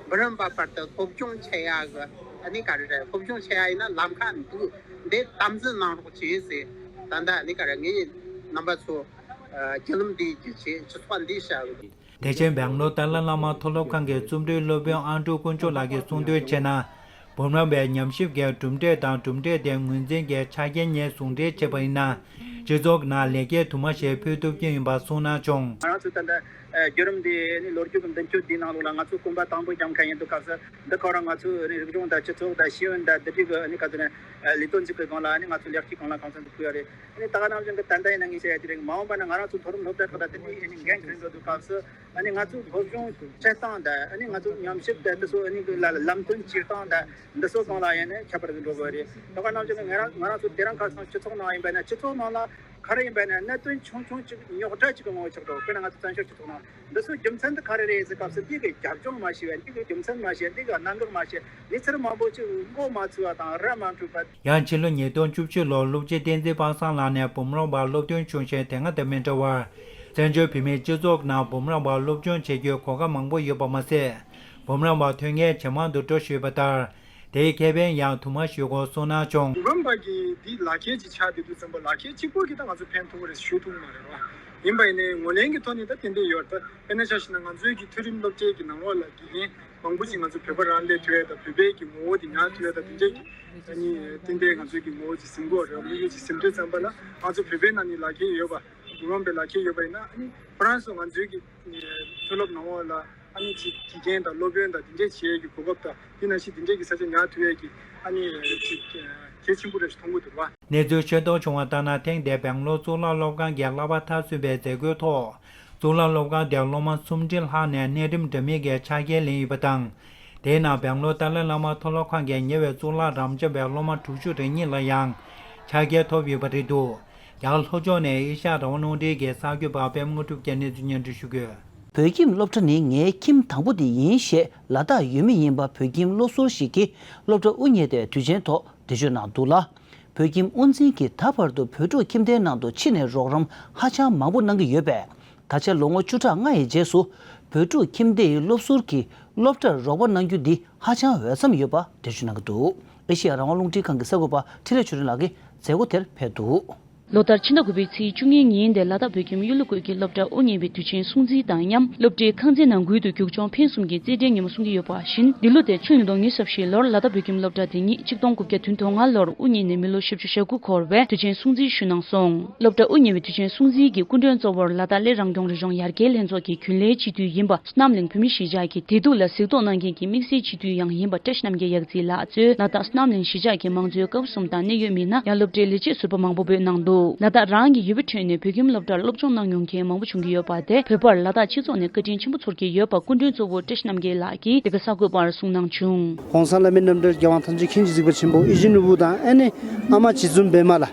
འབུམ་རམས་པ་བར་དུ་སློབ་སྦྱོང་བྱེད་ཡ་གི་ཨ་ནི་ག་རེ་རེད་སློབ་སྦྱོང་བྱེད་ཡ་ཡིན་ན་ལམ་ཁ་འདུག་འདི་དམ་འཛིན་གནང་རོགས་བྱེད་ཟེར། ད་ལྟ་ཨ་ནི་ག་རེ་ངས་རྣམ་པ་ཚོ་རྒྱུ་ལམ་འདི་བརྒྱུད་བྱས་སྤྱི་ཚོགས་འདི་བྱ་དགོས། དེ་བཞིན་སྦེང་ལོར་ཏཱ་ལའི་བླ་མ་མཐོ་སློབ་ཁང་གི་རྩོམ་སྒྲིག་སློབ་དཔོན་ཨ་འབྲུག་དཀོན་མཆོག་ལགས་ཀྱིས་གསུངས་དོན་བྱས་ན། འབུམ་རམས་པའི་ཉམས་ཞིབ་ཀྱི་གྲུབ་འབྲས་དང་གྲུབ་འབྲས་དེ་ངོས་འཛིན་གྱི་ཆ་རྐྱེན་གཉིས་ཟུང་འབྲེལ་བྱས་པ་ཡིན་ན། སྤྱི་ཚོགས་ནང་ལེགས་སྐྱེས་དུ་མ་ཞིག་ཕུལ་ཐུབ་ཀྱི་ཡིན་པ་གསུངས་གནང་བྱུང་། ང་རང་ཚོ་ད་ལྟ་ བརྒྱུད་རིམ་འདི་ནི་ལོ་རྒྱུས་ཀྱི་མདུན་སྐྱོད་འདིའི་ནང་ལོགས་ལ་ང་ཚོས་གོམ་པ་དང་པོ་རྒྱབ་མཁན་ཡིན་དུས་སྐབས་སུ། འདི་ཁོ་རང་ང་ཚོའི་རིག་གཞུང་དང་སྤྱི་ཚོགས་དང་ཤེས་ཡོན་དང་འདི་འདྲའི་གི་ནི་ག་ཚོད་ནས་ལས་དོན་ཅིག་གི་སྒང་ལ་ནི་ང་ཚོ་ལེགས་སྐྱེས་གང་ལ་གང་འཚམ་དུ་ཕུལ་ཡོད་རེད། ཨ་ནི་ད་ག་ནང་བཞིན་གྱི་ད་ལྟ་ཡིན་ན་ངས་བཤད་ཡ་དེ་རིང་མ་འོངས་པ་ན་ང་རང་ཚོ་མཐོ་རིམ་སློབ་གྲྭ་ཁག་ལ་དེ་འདྲའི་ཨ་ནི་འགན་འཁྲི་འགྲོ་དུས་སྐབས་སུ། ཨ་ནི་ང་ཚོའི་སློབ་སྦྱོང་སྤྱིར་བཏང་དང་ཨ་ནི་ང་ཚོའི་ཉམས་ཞིབ་དང་དེ་ཚོ་ཨ་ནི་ལ་ལམ་སྟོན་སྤྱིར་བཏང་དང་འདི་ཚོ་སྒང་ལ་ཡིན་ན་ཁྱད་པར་དུ་འགྲོ་དགོས་རེད། ད་ག་ནང་བཞིན་གྱི་ང་རང་ང་རང་ཚོ་དེ་རིང་ཁ་སང་སྤྱི་ཚོགས་ནང་ཡིན་པ་ན་སྤྱི་ཚོགས་ནང་ལ་ག་རེ་ཡིན་པ་ན་གནད་དོན་ཆུང་ཆུང་ཅིག་རྙོག་དྲ་ཅིག་གི་ངོ་བོ་ཆགས་འགྲོ། དཔེར་ན་ང་ཚོ་བཙན་བྱོལ་སྤྱི་ཚོགས་ནང་འདི་ཚོའི་རྒྱུ་མཚན་དེ་ག་རེ་རེད་ཟེར་སྐབས་སུ་འདི་གི་རྒྱབ་ལྗོངས་མ་ཤེས་པ། འདི་གི་རྒྱུ་མཚན་མ་ཤེས། འདི་གི་གནད་འགག་མ་ཤེས། མི་ཚེར་མང་པོ་ཅིག་མགོ་མ་ཚོས་པ་དང་ར་མ་འཕྲོད་པ། ཡང་ཕྱི་ལོ་ཉིས་སྟོང་བཅུ་གཅིག་ལོར་སློབ་སྤྱི་བསྟན་འཛིན་པ་སངས་ལགས་ནས་འབུམ་རམས་པར་སློབ་ཐོན་བྱུང་ཞིང་། དེ་སྔ་དང་མི་འདྲ་བར་བཙན་བྱོལ་བོད་མིའི་སྤྱི་ཚོགས་ནང་འབུམ་རམས་པར་སློབ་སྦྱོང་བྱེད་རྒྱུའི་གོ་སྐབས་མང་པོ་ཡོད་པ་མ་ཟད། འབུམ་རམས་པར་ཐོན་མཁན་ཇེ་མང་དུ་འགྲོ་བཞིན་ཡོད་པ་ལྟར། དེའི་ཁེ་ཕན་ཡང་དུ་མ་ཞུ་དགོས་གསུངས་གནང་བྱུང་། འབུམ་རམས་པ་གི་འདི་ལག་ཁྱེར་ཅིག་ཆགས་བསྡད་དུས་ཙམ་པ་ལག་ཁྱེར་གཅིག་པོ་གིས་ད་ང་ཚོ་ཕན་ཐོགས་རེད་ཞུ་ཐུབ་མ་རེད་བ། ཡིན་པ་ཡིན་ནའི་ངོས་ལེན་གྱི་ཐོག་ནས་ད་དེ་འདྲ་ཡོད་རེད། ད་དཔེར་ན་ཆ་བཞག་ན་ང་ཚོའི་གི་མཐོ་རིམ་སློབ་གྲྭའི་གི་ནང་ལོགས་ལ་དགེ་རྒན་མང་པོ་ཞིག་ང་ཚོ་བོད་པ་རང་སླེབས་ཐུབ་ཡ་དང་བོད་པའི་གི་ངོ་བོ་དེ་ཉར་ཐུབ་ཡ་དང་དེ་འདྲའི་གི་ཨ་ནི་ཏན་ཏན་ང་ཚོའི་གི་ངོ་བོ་ཅིག་ཟིན་གྱི་ཡོད་རེད། དམིགས་ཡུལ་ཅིག་ཟིན་དུས་ཙམ་པ་ལ་ང་ཚོ་བོད་པའི་ནང་ནས་ལག་ཁྱེར་ཡོད་པ། འབུམ་རམས་པའི་ལག་ཁྱེར་ཡོད་པ་ཡིན་ན་ཨ་ནི་ཁོ་རང་ཚོ་ང་ཚོའི་གི་མཐོ་སློབ་ནང་ལོགས་ལ་ཨ་ནི་ཅིག་དགེ་རྒན་དང་སློབ་དཔོན་དང་དེ་འདྲའི་བྱེད་ཡས་ཀྱི་གོ་སྐབས་དང་དེ་ནང་བཞིན་དེ་འདྲའི་གི་ས་ཆ་ཉར་ཐུབ་ཡས་ཀྱི་ཨ་ནི་ཅིག་གལ་ཆེན་པོ་རེད་ཞེས་མཐོང་གི་འདུག་བ། གནས་ཚུལ་ཤེས་རྟོགས་བྱུང་བ་ལྟར་ན། ཐེངས་འདིར་སྦེང་ལོར་གཙུག་ལག་སློབ་ཁང་གི་བསླབ་པ་མཐར་སོན་པའི་མཛད་སྒོའི་ཐོག་གཙུག་ལག་སློབ་ཁང་དེར་སློབ་མ་སུམ་ཁྲི་ལྷག་ནས་གནས་རིམ་འདྲ་མིན་གྱི་ཕྱག་འཁྱེར་ལེན་ཡོད་པ་དང་། དེའི་ནང་སྦེང་ལོར་ཏཱ་ལའི་བླ་མ་མཐོ་སློབ་ཁང་གི་ཉེ་བའི་གཙུག་ལག་རབ་འབྱམས་པའི་སློབ་མ་དྲུག་ཅུ་རེ་གཉིས་ལ་ཡང་ཕྱག་འཁྱེར་ཐོབ་ཡོད་པ་རེད་འདུག། རྒྱ་གར་ལྷོ་ཕྱོགས་ནས་ཨེ་ཤ་ཡ་རང་དབང་རླུང་འཕྲིན་གྱི་གསར་འགོད་པ་པད་མ་དངོས་གྲུབ་ཀྱིས་གནས་ཚུལ་སྙན་སྒྲོན་ཞུ་གི་ཡོད། བོད་ཁྱིམ་སློབ་གྲྭ་ནི་ངའི་ཁྱིམ་དང་པོ་དེ་ཡིན་ཞེས་ལ་དྭགས་ཡུལ་མི་ཡིན་པ་བོད་ཁྱིམ་བློ་གསར་ཞིག་གིས་སློབ་གྲྭ་དབུ་བརྙེས་ཏེ་དུས་ཆེན་ཐོག་འགྲེལ་བརྗོད་གནང་འདུག་ལ། བོད་ཁྱིམ་དབུ་འཛིན་གྱིས་ད་བར་དུ་བོད་ཕྲུག་ཁྱིམ་སྡེའི་ནང་དུ་ཕྱི་ནས་རོགས་རམ་ཧ་ཅང་མང་པོ་གནང་གི་ཡོད་པས། ད་ཆ་ལོ་ངོ་བཅུ་ཕྲག་ལྔ་ཡི་རྗེས་སུ་བོད་ཕྲུག་ཁྱིམ་སྡེའི་སློབ་ཟུར་གྱིས་སློབ་གྲྭར་རོགས་པ་གནང་རྒྱུ་འདི་ཧ་ཅང་འོས་འཚམ་ཡོད་པ་འགྲེལ་བརྗོད་གནང་གི་འདུག། ཨེ་ཤེ་ཡ་རང་དབང་རླུང་འཕྲིན་ཁང་གི་གསར་འགོད་པ་འཕྲིན་ལས་ཆོས་སྒྲོན་ལགས་ཀྱིས་མཛད་སྒོ་དེར་ཕེབས་འདུག། ལོ་ལྟར་ཕྱི་ཟླ་དགུ་པའི་ཚེས་བཅུ་གཉིས་ཉིན་དེ་ལ་དྭགས་བོད་ཁྱིམ་གཡུ་ལོ་ཀུན་གྱི་སློབ་གྲྭ་དབུ་བརྙེས་པའི་དུས་ཆེན་སྲུང་བརྩི་དང་མཉམ་སློབ་གྲྭའི་ཁང་ཚན་ནང་ཁུལ་དུ་རྒྱུག་མཆོང་འཕེན་གསུམ་གྱི་རྩེད་འགྲན་ཉིན་མོ་སྲུང་གི་ཡོད་པ་བཞིན། འདི་ལོ་དེ་ཆུ་ཡོས་སྟོང་ཉི་ཤུ་རྩ་བཞི་ལོར་ལ་དྭགས་བོད་ཁྱིམ་སློབ་གྲྭ་དེ་ཉིད་གཅིག་སྟོང་དགུ་བརྒྱ་བདུན་ཅུ་དོན་ལྔ་ལོར་དབུ་བརྙེས་ནས་མི་ལོ་བཞི་བཅུ་ཞེ་དགུ་འཁོར་བའི་དུས་ཆེན་སྲུང་བརྩི་ཞུས་གནང་སོང་། སློབ་གྲྭ་དབུ་བརྙེས་པའི་དུས་ཆེན་སྲུང་བརྩི་གི་སྐུ་མགྲོན་གཙོ་བོར་ལ་དྭགས་སླེ་རང་སྐྱོང་རི་ལྗོངས་ཡར་རྒྱས་ལྷན་ཚོགས་ཀྱི་རྒྱུན་ལས་སྤྱི་འཐུས་ཡིན་པ་བསོད་ནམས་གླིང་བོད་མི་གཞིས་ཆགས་ཀྱི་བདེ་སྡུག་ལ་གཟིགས་རྟོག་གནང་མཁན་གྱི་དམིགས་བསལ་སྤྱི་འཐུས་ཡང་ཡིན་པ་བཀྲ་ཤིས་རྣམ་རྒྱལ་ཡག་རྩིས་ལགས་གཙོས་ལ་དྭགས་བསོད་ནམས་གླིང་གཞིས་ཆགས་ཀྱི་མང་གཙོའི་སྐབས་གསུམ་དང་གནད་ཡོད་མི་སྣ་ཡང་སློབ་གྲྭའི་ལས་བྱེད་ཟུར་པ་མང་པོ་འབོད་གནང་འདུག། ལ་དྭགས་རང་གི་ཡུལ་པའི་ཁྲོད་ནས་བོད་ཁྱིམ་སློབ་གྲྭར་སློབ་སྦྱོང་གནང་མྱོང་མཁན་མང་པོ་བྱུང་གི་ཡོད་པ་དེ་བོད་པར་ལ་དྭགས་སྤྱི་ཚོགས་ནས་བཀའ་དྲིན་ཆེན་པོ་ཚོར་གྱི་ཡོད་པ་སྐུ་མགྲོན་གཙོ་བོ་བཀྲ་ཤིས་རྣམ་རྒྱལ་ལགས་ཀྱིས་འདི་ག་གསར་འགོད་པར་གསུངས་གནང་བྱུང་། ྋགོང་ས་ལྷ་མིའི་རྣམ་འདྲེན་རྒྱལ་དབང་ཐམས་ཅད་མཁྱེན་ཅིང་གཟིགས་པ་ཆེན་པོ་ཡིད་བཞིན་ནོར་བུ་དང་ཨ་ནེ་ཨ་མ་རྗེ་བཙུན་པད་མ་ལ།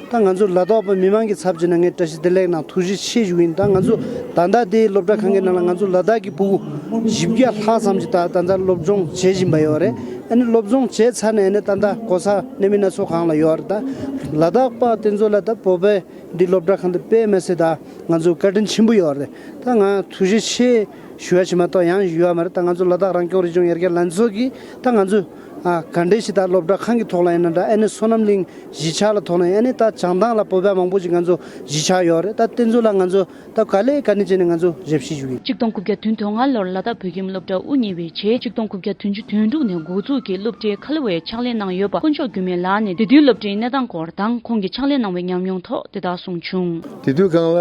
ད་ང་ཚོ་ལ་དྭགས་པ་མི་མང་གི་ཚབ་བྱས་ནས་ངས་བཀྲ་ཤིས་བདེ་ལེགས་དང་ཐུགས་རྗེ་ཆེ་ཞུ་གི་ཡིན། ད་ང་ཚོ་ད་ལྟ་དེའི་སློབ་གྲྭ་ཁང་གི་ནང་ལ་ང་ཚོ་ལ་དྭགས་ཀྱི་ཕྲུ་གུ་བཞི་བརྒྱ་ལྷག་ཙམ་ཞིག་ད་ད་ལྟ་སློབ་སྦྱོང་བྱེད་བཞིན་པ་ཡོད་རེད། ཨ་ནི་སློབ་སྦྱོང་བྱས་ཚར་ནས་ཨ་ནི་ད་ལྟ་གོ་ས་གནད་སྨིན་སྣ་ཚོགས་སྒང་ལ་ཡོད་རེད། ད་ལ་དྭགས་པ་དེ་ཚོ་ལ་ད་བོད་པའི་འདི་སློབ་གྲྭ་ཁང་དེ་དཔེ་མི་སྲིད་ད་ང་ཚོ་བཀའ་དྲིན་ཆེན་པོ་ཡོད་རེད། ད་ང་ཐུགས་རྗེ་ཆེ་ཞུ་ཡ་ཞིག་མ་གཏོགས་ཡང་ཞུ་ཡ་མ་རེད། ད་ང་ཚོ་ལ་དྭགས་རང་སྐྱོང་རི་ལྗོངས་ཡར་རྒྱས་ལྷན་ཚོགས་ཀྱིས་ད་ང་ཚོ་ཨ་ག་འདྲས་ཤིག་ད་སློབ་གྲྭ་ཁང་གི་ཐོག་ལ་ཡིན་ན་འདྲ། ཨ་ནི་བསོད་ནམས་གླིང་གཞིས་ཆགས་ལ་ཐོག་ནས་ཨ་ནི་ད་བྱང་ཐང་ལ་བོད་པ་མང་པོ་ཞིག་ང་ཚོ་གཞིས་ཆགས་ཡོད་རེད། ད་དེ་ཚོ་ལ་ང་ཚོ་ད་ག་ལེ་ག་ནས་བྱས་ནས་ང་ཚོ་ཞབས་ཕྱི་ཞུ་གི་ཡིན། གཅིག་སྟོང་དགུ་བརྒྱ་བདུན་ཅུ་དོན་ལྔ་ལོར་ལ་དྭགས་བོད་ཁྱིམ་སློབ་གྲྭ་དབུ་བརྙེས་པའི་རྗེས་གཅིག་སྟོང་དགུ་བརྒྱ་བདུན་ཅུ་དོན་དྲུག་ནས་འགོ་འཛུགས་ཀྱིས་སློབ་གྲྭའི་ཁ་ལོ་བའི་ཕྱག་ལས་གནང་ཡོད་པ་དཀོན་མཆོག་འགྱུར་མེད་ལགས་ནས་དེ་དུས་སློབ་གྲྭའི་གནས་སྟངས་སྐོར་དང་ཁོང་གིས་ཕྱག་ལས་གནང་བའི་ཉམས་མྱོང་ཐོག་དེ་ལྟར་གསུངས་བྱུང་། དེ་དུས་སྒང་ལ་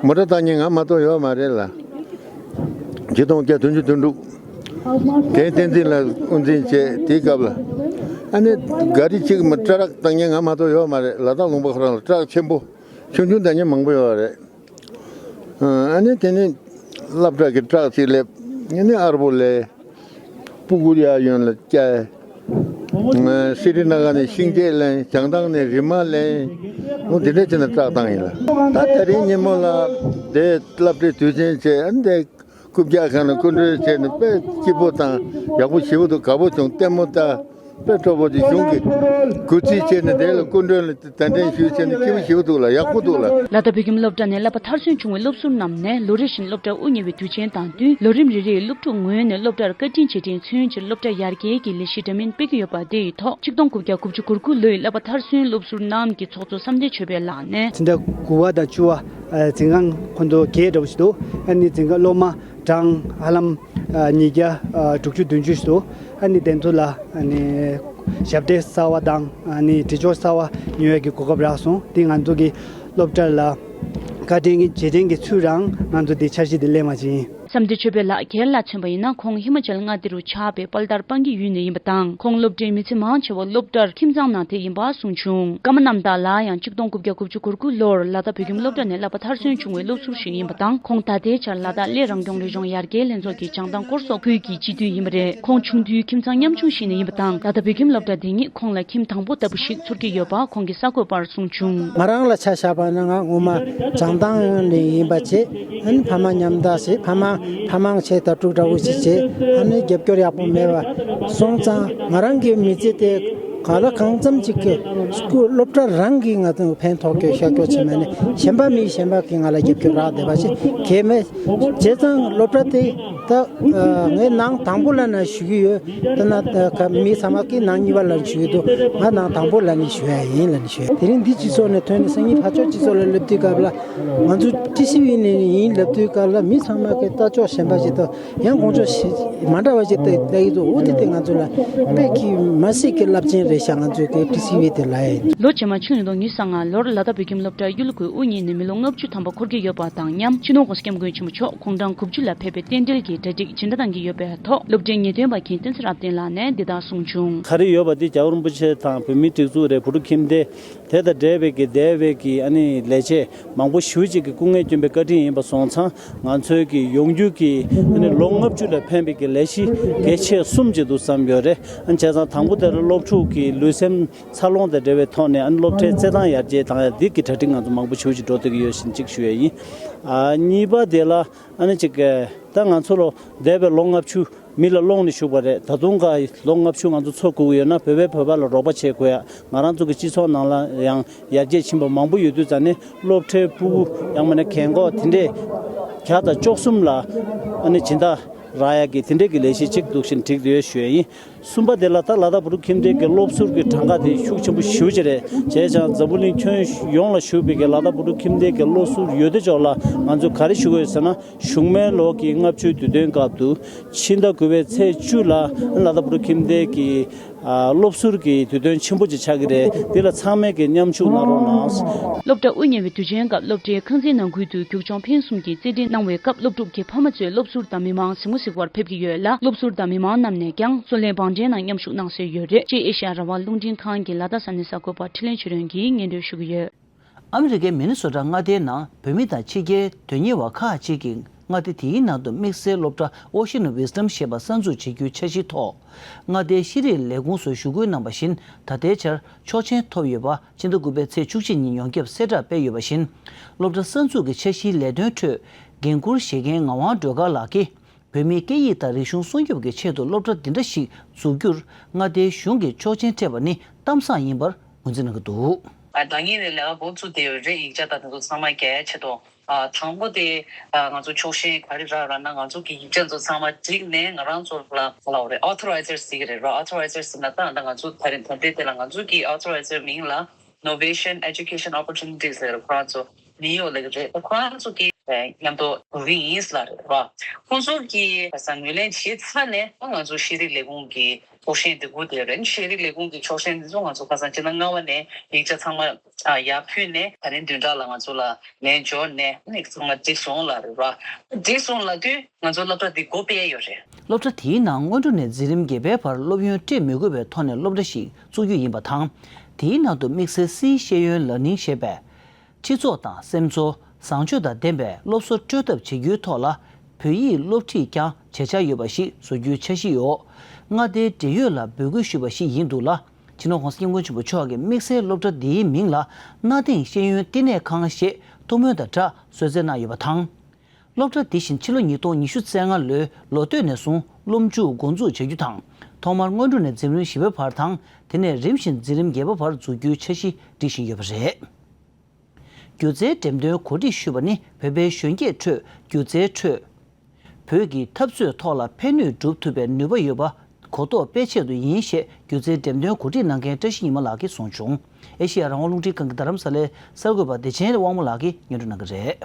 མོ་ཊ་བཏང་མཁན་ང་མ་གཏོགས་ཡོད་མ་རེད་ལ། གཅིག་སྟོང་བརྒྱ་བདུན་ཅུ་དོན་དྲུག་རྒན་བསྟན་འཛིན་ལགས་དབུ་འཛིན་བྱས་དེའི་སྐབས་ལ། ཨ་ནི་ག་རི་གཅིག་མ་ཊ་རག་བཏང་མཁན་ང་མ་གཏོགས་ཡོད་མ་རེད། ལ་དྭགས་ལུང་པ་ཁོ་རང་ལ་ཊ་རག་ཆེན་པོ་ཆུང་ཆུང་བཏང་མཁན་མང་པོ་ཡོད་རེད། ཨ་ནི་དེ་ནས་སློབ་གྲྭ་གི་ཊ་རག་ཅིག་སླེབས། ཨ་ནི་ཨར་པོ་ལས་སྤུ་གུར་ཡ་ཡོན་ལ་བསྐྱལ། སི་རི་ན་ག་ནས་ཤིང་འབྲས་ལེན། བྱང་ཐང་ནས་རི་མ་ལེན། འོ་དེ་འདྲ་བྱས་ནས་ཊ་རག་བཏང་ཡིན་ལ། ད་དེ་རིང་ཉིན་མོ་ལ་དེ་སློབ་གྲྭའི་དུས་ཆེན་བྱས། ཨ་ནི་དེ་རྐུབ་བཀྱག་ཁང་ལ་སྐུ་མགྲོན་བྱས་ནས་དཔེ་སྐྱིད་པོ་དང་ཡག་པོ་ཞེ་པོ་འདུག། དགའ་པོ་བྱུང་། ལྟད་མོ་ལྟ། དཔེ་སྤྲོ་པོ་ཅིག་བྱུང་གི། གུས་བརྩི་བྱས་ནས་དེ་ལ་སྐུ་མགྲོན་ལ་གདན་འདྲེན་ཞུས་བྱས་ནས་སྐྱིད་པོ་ཞེ་པོ་འདུག་ལ། ཡག་པོ་འདུག་ལ། ལ་དྭགས་བོད་ཁྱིམ་སློབ་གྲྭ་ནས་བསླབ་པ་མཐར་སོན་བྱུང་བའི་སློབ་ཟུར་རྣམས་ནས་ལོ་རེ་བཞིན་སློབ་གྲྭ་དབུ་བརྙེས་པའི་དུས་ཆེན་དང་བསྟུན་ལོ་རིམ་རེ་རེའི་སློབ་ཕྲུག་ངོས་ནས་སློབ་གྲྭར་བཀའ་དྲིན་རྗེས་དྲན་མཚོན་ཕྱིར་སློབ་གྲྭ་ཡར་རྒྱས་ཀྱི་ལས་གཞི་འདྲ་མིན་སྤེལ་གྱི་ཡོད་པ་དེ་ཡི་ཐོག་གཅིག་སྟོང་དགུ་བརྒྱ་དགུ་བཅུ་གོ་དགུ་ལོའི་བསླབ་པ་མཐར་སོན་སློབ་ཟུར་རྣམས་ཀྱི་ཚོགས་གཙོ་བསམ་གཏན་ཆོས་འཕེལ་ལགས་ནས། འཛིན་གྲྭ་དགུ་པ་དང་བཅུ་པ་འཛིན་ཁང་ཁོ་ཚོ་བརྒྱད་འདྲ་བོ་ཞིག་འདུག། ཨ་ནི་འཛིན་ཁང་སློབ་མ་གྲངས་ཧ་ལམ་ཉིས་བརྒྱ་དྲུག་ཅུ་བདུན་ཅུ་ཞིག་འདུག། ཨ་ནི་དེ་ཚོ་ལ་ཨ་ནི་ཞབས་སྟེགས་གསར་བ་དང་ཨ་ནི་དྲི་ལྕོག་གསར་བ་ཉོ་ཡས་ཀྱི་གོ་སྐབས་རག་སོང་། དེ་ང་ཚོ་གི་སློབ་གྲྭ་ལ་ བཀའ་དྲིན་གྱི་རྗེས་དྲན་གྱི་ཚུལ་རང་ང་ཚོ་འདི་འཆར་གཞི་འདི་ལེན་པ་ཅིག་ཡིན། བསམ་གཏན་ཆོས་འཕེལ་ལགས་སྒེར་ལ་མཚོན་པ་ཡིན་ན། ཁོང་ཧི་མ་ཅལ་མངའ་སྡེ་རུ་ཆགས་པའི་པལ་ཏར་སྤང་གི་ཡུལ་ནས་ཡིན་པ་དང་། ཁོང་སློབ་གྲྭའི་མི་ཚེ་མང་ཆེ་བ་སློབ་གྲྭར་ཁྱིམ་ཚང་གནང་སྟེ་ཡིན་པ་གསུངས་བྱུང་། ཀརྨ་རྣམ་དག་ལགས་ཡང་གཅིག་སྟོང་དགུ་བརྒྱ་དགུ་བཅུ་གོ་དགུ་ལོར་ལ་དྭགས་བོད་ཁྱིམ་སློབ་གྲྭ་ནས་བསླབ་པ་མཐར་སོན་བྱུང་བའི་སློབ་ཟུར་ཞིག་ཡིན་པ་དང་། ཁོང་ད་ལྟའི་ཆར་ལ་དྭགས་གླེ་རང་སྐྱོང་རི་ལྗོངས་ཡར་རྒྱས་ལྷན་ཚོགས་ཀྱི་བྱང་ཐང་སྐོར་སོགས་ཁུལ་གྱི་སྤྱི་འཐུས་ཡིན་པ་རེད། ཁོང་ཆུང་དུས་ཁྱིམ་ཚང་ཉམ་ཆུང་ཞིག་ནས་ཡིན་པ་དང་། ལ་དྭགས་བོད་ཁྱིམ་སློབ་གྲྭ་འདི་ཉིད་ཁོང་ལ་ཁྱིམ་དང་པོ་ལྟ་བུ་ཞིག་ཚོར་གྱི་ཡོད་པ་ཁོང་གིས་གསར་འགོད་པར་གསུངས་བྱུང་། ང་རང་ལ་ཆ་བཞག་པ་ན། ང་ངོ་མ་བྱང་ཐང་ནས་ཡིན་པ་བྱས། ཨ་ནི་ཕ་མ་ཉམ་ཐག་བྱས། ཕ་མ་ཕ་མ་ཆེ་དྭ་ཕྲུག་འདྲ་བོ་ཞིག་བྱས། ཨ་ནི་རྒྱབ་སྐྱོར་ཡག་པོ་མེད་པ་སོང་ཙང་། ང་རང་གི་མི་ཚེ་དེ་གང་ལ་གང་འཚམ་ཅིག་གི་སྐུལ། སློབ་གྲྭ་རང་གིས་ང་ཚོ་ཕན་ཐོགས་རྒྱུ་ཤོག་རྒྱུ་བྱས་མ་ནས། གཞན་པ་མི་གཞན་པ་གིས་ང་ལ་རྒྱབ་སྐྱོར་རག་བསྡད་པ་ཞིག་གལ་མེད། བྱས་ཙང་སློབ་གྲྭ་དེ་ད་ངས་ནང་དང་པོ་ལབ་ནས་ཞུ་གི་ཡོད། ད་ན་ད་ག་མི་ཚང་མ་གིས་ནང་གཉིས་པ་ལབ་ནས་ཞུ་གི་འདུག་ང་ནང་དང་པོ་ལབ་ནས་ཞུ་ཡ་ཡིན་ལབ་ནས་ཞུ་ཡ། དེ་རིང་འདི་སྤྱི་ཚོགས་ནས་ཐོན་ནས་སང་ཉིན་ཕར་ཕྱོགས་སྤྱི་ཚོགས་ལ་སླེབས་དུས་སྐབས་ལ། ང་ཚོ་ཊི་སི་ཝི་ནས་ཡིན་ལབ་དུས་སྐབས་ལ། མི་ཚང་མ་གིས་ལྟ་ཕྱོགས་གཞན་པ་ཞིག་དང་ཡང་དགོངས་ཕྱོགས་ཞིག་མ་འདྲ་བ་ཞིག་ལྟ་ལྟ་གི་འདུག་འོ་དེ་དེ་ང་ཚོ་ལ་དཔེ་གི་མ་སྲིད་ཀྱི་རླབས་ཆེན་རེད་ཤག་ང་ཚོའི་གི་ཊི་སི་ཝི་དེ་ལ་ཡིན། ལོ་རྗེས་མ་ཆིག་སྟོང་ཉི་ཤུ་རྩ་ལྔ་ལོར་ལ་དྭགས་བོད་ཁྱིམ་སློབ་གྲྭ་གཡུ་ལོ་ཁུལ་དབུ་བརྙེས་ནས་མི་ལོ་ལྔ་བཅུ་ཐམ་པ་འཁོར་གྱི་ཡོད་པ་དང་མཉམ། སྤྱི་ནོར་༸གོང་ས་༸སྐྱབས་མགོན་ཆེན་པོ་མཆོག་དགུང་གྲངས་དགུ་བཅུ་ལ་ཕེབས་པའི་རྟེན་འབྲེལ་གྱི་གྲ་སྒྲིག་སྦྱིན་བདག་གནང་གི་ཡོད་པའི་ཐོག་སློབ་གྲྭའི་ངེས་སྟོན་པ་མཁན་བསྟན་འཛིན་རབ་བརྟན་ལགས་ནས་འདི་ལྟར་གསུངས་བྱུང་། ག་རེ་ཡོད་པ་འདི་རྒྱལ་བ་རིན་པོ་ཆེ་དང་བོད་མིའི་སྒྲིག་འཛུགས་རེད། བུ་རུ་ཁྱིམ་སྡེ། དེ་དང་འབྲེལ་བའི་གི་འདས་པའི་གི་ཨ་ནི་ལས་བྱེད་མང་པོ་ཞེ་པོ་ཅིག་གི་སྐུ་ངལ་བསྐྱོན་པའི་བཀའ་དྲིན་ཡིན་པ་སོང་ཙང་། ང་ཚོའི་གི་ཡོང་རྒྱུ་གི་ཨ་ནི་ལོ་ལྔ་བཅུ་ལ་ཕན་པའི་གི་ལས་གཞི་གལ་ཆེ་གསུམ་ཅིག་འདུག་བསམ་ཡོད་རེད། ཨ་ནི་བྱས་ཙང་དང་པོ་དེ་ལ་སློབ་ཕྲུག་གི་ལུས་སེམས་འཚར་ལོངས་དང་འབྲེལ་བའི་ཐོག་ནས། ཨ་ནི་སློབ་གྲྭའི་རྩེད་ཐང་ཡར་རྒྱས་བཏང་ཡ་འདི་གི་གྲ་སྒྲིག་ང་ཚོ་མང་པོ་ཞེ་པོ་ཅིག་འགྲོ་བསྡད་ཀྱི་ཡོད་བཞིན་གཅིག་ཞུ་ཡ་ཡིན། ཨ་གཉིས་པ་དེ་ལ་ཨ་ནི་ཅིག་ད་ང་ཚོ་ལོ་འདས་པའི་ལོ་ལྔ་བཅུ་མི་ལ་སློང་ནས་བཞུགས་པ་རེད། ད་དུང་ག་ལོ་ལྔ་བཅུ་ང་ཚོ་འཚོ་དགོས་ཀྱི་ཡོད་ན། བོད་པའི་བོད་པ་ལ་རོགས་པ་བྱེད་དགོས་ཡ། ང་རང་ཚོ་གི་སྤྱི་ཚོགས་ནང་ལ་ཡང་ཡར་རྒྱས་ཕྱིན་པ་མང་པོ་ཡོད་དུས་ཙང་ནས། སློབ་གྲྭའི་ཕྲུ་གུ་ཡང་མིན་ན་རྒན་གོག་དེ་འདྲས་བརྒྱ་དང་བཅུ་གསུམ་ལ་ཨ་ནི་སྦྱིན་བདག་རག་ཡ་གི་དེ་འདྲས་ཀྱི་ལས་གཞི་གཅིག་འདུག་བཞིན་སྒྲིག་བསྡད་ཡོད་ཞུ་ཡ་ཡིན། གསུམ་པ་དེ་ལ་ད་ལ་དྭགས་བུ་རུ་ཁྱིམ་སྡེ་གི་སློབ་ཟུར་གྱི་གྲངས་ཀ་དེ་ཤུགས་ཆེན་པོ་ཞེ་པོ་ཅིག་རེད། བྱས་ཙང་འཛམ་བུ་གླིང་ཁྱོན་ཡོངས་ལ་བཞུགས་པའི་གི་ལ་དྭགས་བུ་རུ་ཁྱིམ་སྡེ་གི་སློབ་ཟུར་ཡོད་དོ་ཅོག་ལ་ང་ཚོས་ག་རེ་ཞུ་དགོས་ཟེར་ན། གཞུག་མའི་ལོ་གི་ལྔ་བཅུའི་དུས་སྟོན་སྐབས་སུ་ཕྱི་ཟླ་དགུ་པའི་ཚེས་བཅུ་ལ་ལ་དྭགས་བུ་རུ་ཁྱིམ་སྡེ་གི་ཨ་སློབ་ཟུར་གྱི་དུས་སྟོན་ཆེན་པོ་ཅིག་ཆགས་ཀྱི་རེད། འདི་ལ་ཚང་མས་ཀྱི་མཉམ་ཞུགས་གནང་རོགས་གནང་། སློབ་གྲྭ་དབུ་བརྙེས་པའི་དུས་ཆེན་སྐབས་སློབ་གྲྭའི་ཁང་ཚན་ནང་ཁུལ་དུ་རྒྱུག་མཆོང་འཕེན་གསུམ་གྱི་རྩེད་འགྲན་གནང་བའི་སྐབས། སློབ་ཕྲུག་གི་ཕ་མ་ཚོས་སློབ་ཟུར་དང་མི་མང་གཟིགས་མོ་གཟིགས་པར་ཕེབས་ཀྱི་ཡོད་ལ། སློབ་ཟུར་དང་མི་མང་རྣམས་ནས་ཀྱང་གསོལ་ལེན་བང་བསྒྲལ་ནང་མཉམ་ཞུགས་གནང་སྲོལ་ཡོད་རེད། ཅེས་ཨེ་ཤ་ཡ་རང་དབང་རླུང་འཕྲིན་ཁང་གི་ལ་དྭགས་ས་གནས་གསར་འགོད་པ་འཕྲིན་ལས་ཆོས་སྒྲོན་གྱིས་སྙན་སྒྲོན་ཞུ་གི་ཡོད། ཨ་མི་རི་ཀའི་མི་ནི་སོ་ཊ་མངའ་སྡེའི་ནང་བོད་མི་དང་ཕྱི་རྒྱལ་དོན་གཉེར་བ་ཁག་ཅིག་གིས་མངའ་སྡེ་དེའི་ནང་དུ་དམིགས་བསལ་སློབ་གྲྭ་Ocean of Wisdom ཞེས་པ་གསར་འཛུགས་བྱེད་རྒྱུའི་འཆར་གཞིའི་ཐོག་མངའ་སྡེའི་ཤེས་རིག་ལས་ཁུངས་སུ་ཞུ་སྐུལ་གནང་བ་བཞིན། ད་ལྟའི་ཆར་ཆོག་མཆན་ཐོབ་ཡོད་པ་ཕྱི་ཟླ་དགུ་པའི་ཚེས་བཅུ་གཅིག་ཉིན་ཡོངས་ཁྱབ་གསལ་བསྒྲགས་སྤེལ་ཡོད་པ་བཞིན། སློབ་གྲྭ་གསར་འཛུགས་ཀྱི་འཆར་གཞིའི་ལས་དོན་ཁྲོད་འགན་འཁུར་བཞེས་མཁན་ངག་དབང་སྒྲོལ་དཀར་ལགས་ཀྱིས། བོད་མིའི་སྐད་ཡིག་དང་རིག་གཞུང་སྲུང་སྐྱོབ་ཀྱི་ཆེད་དུ་སློབ་གྲྭ་འདི་འདྲ་ཞིག་འཛུགས་རྒྱུར་མངའ་སྡེའི་གཞུང་གིས་ཆོག་མཆན་སྤྲད་པ་ནི་གཏམ་བཟང་ཡིན་པར་ངོས་འཛིན་གནང་གི་འདུག། ད་ངེད་ནས་ལས་ཀ་འགོ་བཙུགས་བསྡད་ཡོད་རེད། ཡིག་ཆ་དང་དེ་ཚོ་ཚང་མ་རྒྱག་ཡ་ཆེད་དུ། དང་པོ་དེ་ང་ཚོ་ཆོག་མཆན་ག་རེ་རག་རག་ན། ང་ཚོ་གི་ཡིག་ཆ་ཚོ་ཚང་མ་བསྒྲིགས་ནས་ང་རང་ཚོ་ལ་ག་ལབ་རེད། Authorizers ཟེར་གི་རེད་ར། Authorizers ཟེར་ན་ད་ང་ཚོ་ད་རིང་ད་ལྟའི་དེ་ལ་ང་ཚོ་གི་Authorizers མིང་ལ་Novation Education Opportunities ཟེར་ཁོ་རང་ཚོ་མིང་ཡོད་ལབ་ཀྱི་རེད། ཁོ་རང་ཚོ་གི་མཉམ་དུ་འགྲོ་གི་ཡིན་ལབ་རེད་བ། ཁོང་ཚོ་གི་ཁ་སང་ངོས་ལེན་བྱས་ཚར་ནས་ང་ཚོ་ཤེས་རིག་ལས་ཁུངས་ཀྱི་ཆོག་མཆན་དེ་དགོས་དེ་རེད། ཤེས་རིག་ལས་ཁུངས་ཀྱི་ཆོག་མཆན་དེ་ཚོ་ང་ཚོ་ཁ་སང་ཕྱི་ཟླ་ལྔ་པ་ནས་ཡིག་ཆ་ཚང་མ་ཡར་ཕུལ་ནས་ད་རིང་བདུན་ཕྲག་ལ་ང་ཚོ་ལ་ལན་འབྱོར་ནས་ཚང་མ་འགྲིག་སོང་ལབ་རེད་བ། འགྲིག་སོང་ལབ་དུས་ང་ཚོ་སློབ་གྲྭ་འདི་སྒོ་ཕྱེ་ཡོད་རེད། སློབ་གྲྭ་དེའི་ནང་སྔོན་འགྲོ་ནས་འཛིན་རིམ་བརྒྱད་པའི་བར་སློབ་ཡོན་སྤྲད་མི་དགོས་པའི་ཐོག་ནས་སློབ་གྲྭ་ཞིག་བཙུགས་རྒྱུ་ཡིན་པ་དང་། དེའི་ནང་དུ་དམིགས་བསལ་སིའི་ཤེས་ཡོན་ལར་ནིང་ཞེས་པའི་སྤྱི་ཚོགས་དང་སེམས་ཚོར། བཟང་སྤྱོད་དང་ལྡན་པའི་སློབ་གསོ་སྤྲོད་ཐབས་བྱེད་རྒྱུའི་ཐོག་ལ་བོད་ཡིག་སློབ་ཁྲིད་ཀྱང་བྱེད་འཆར་ཡོད་པ་ཞིག་བཟོ་རྒྱུའི་འཆར་གཞི་ཡོད། མངའ་སྡེའི་འབྲེལ་ཡོད་ལ་འབོད་སྐུལ་ཞུས་པ་ཞིག་ཡིན་འདུག་ལ། སྤྱི་ནོར་ྋགོང་ས་ྋསྐྱབས་མགོན་ཆེན་པོ་མཆོག་གིས་དམིགས་བསལ་སློབ་གྲྭ་འདིའི་མིང་ལ་གནའ་དེང་ཤེས་ཡོན་བསྟི་གནས་ཁང་ཞེས་ཐུགས་སྨོན་དང་སྦྲགས་གསོལ་སྩལ་གནང་ཡོད་པ་དང་། སློབ་གྲྭ་འདི་བཞིན་ཕྱི་ལོ་ཉིས་སྟོང་ཉི་ཤུ་རྩ་ལྔ་ལོའི་ལོ་སྟོད་ནས་བཟུང་སློབ་འཇུག་འགོ་འཛུགས་བྱ་རྒྱུ་དང་། ཐོག་མར་སྔོན་འགྲོ་ནས་འཛིན་རིམ་བཞི་པའི་བར་དང་། དེ་ནས་རིམ་བཞིན་འཛིན་རིམ་བརྒྱད་པའི་བར་འཛུགས་རྒྱུའི་འཆར་གཞི་སྒྲིག་བཞིན་ཡོད་པ་རེད། སྒྱུ་རྩལ་འགྲེམས་སྟོན་གོ་སྒྲིག་ཞུས་པ་ནི་བོད་པའི་གཞོན་སྐྱེས་ཁྲོད་སྒྱུ་རྩལ་ཁྲོད་བོད་ཀྱི་འཐབ་རྩོད་ཐོག་ལ་ཕན་ནུས་སྒྲུབ་ཐུབ་པའི་ནུས་པ་ཡོད་པ་གོ་རྟོགས་སྤེལ་ཆེད་དུ་ཡིན་ཞེས་སྒྱུ་རྩལ་འགྲེམས་སྟོན་གོ་སྒྲིག་གནང་མཁན་བཀྲ་ཤིས་ཉི་མ་ལགས་ཀྱིས་གསུངས་བྱུང་། ཨེ་ཤེ་ཡ་རང་དབང་རླུང་འཕྲིན་ཁང་གི་རྡ་རམ་ས་ལའི་གསར་འགོད་པ་བདེ་ཆེན་དབང་མོ་ལགས་ཀྱིས་སྙན་སྒྲོན་གནང་གི་རེད།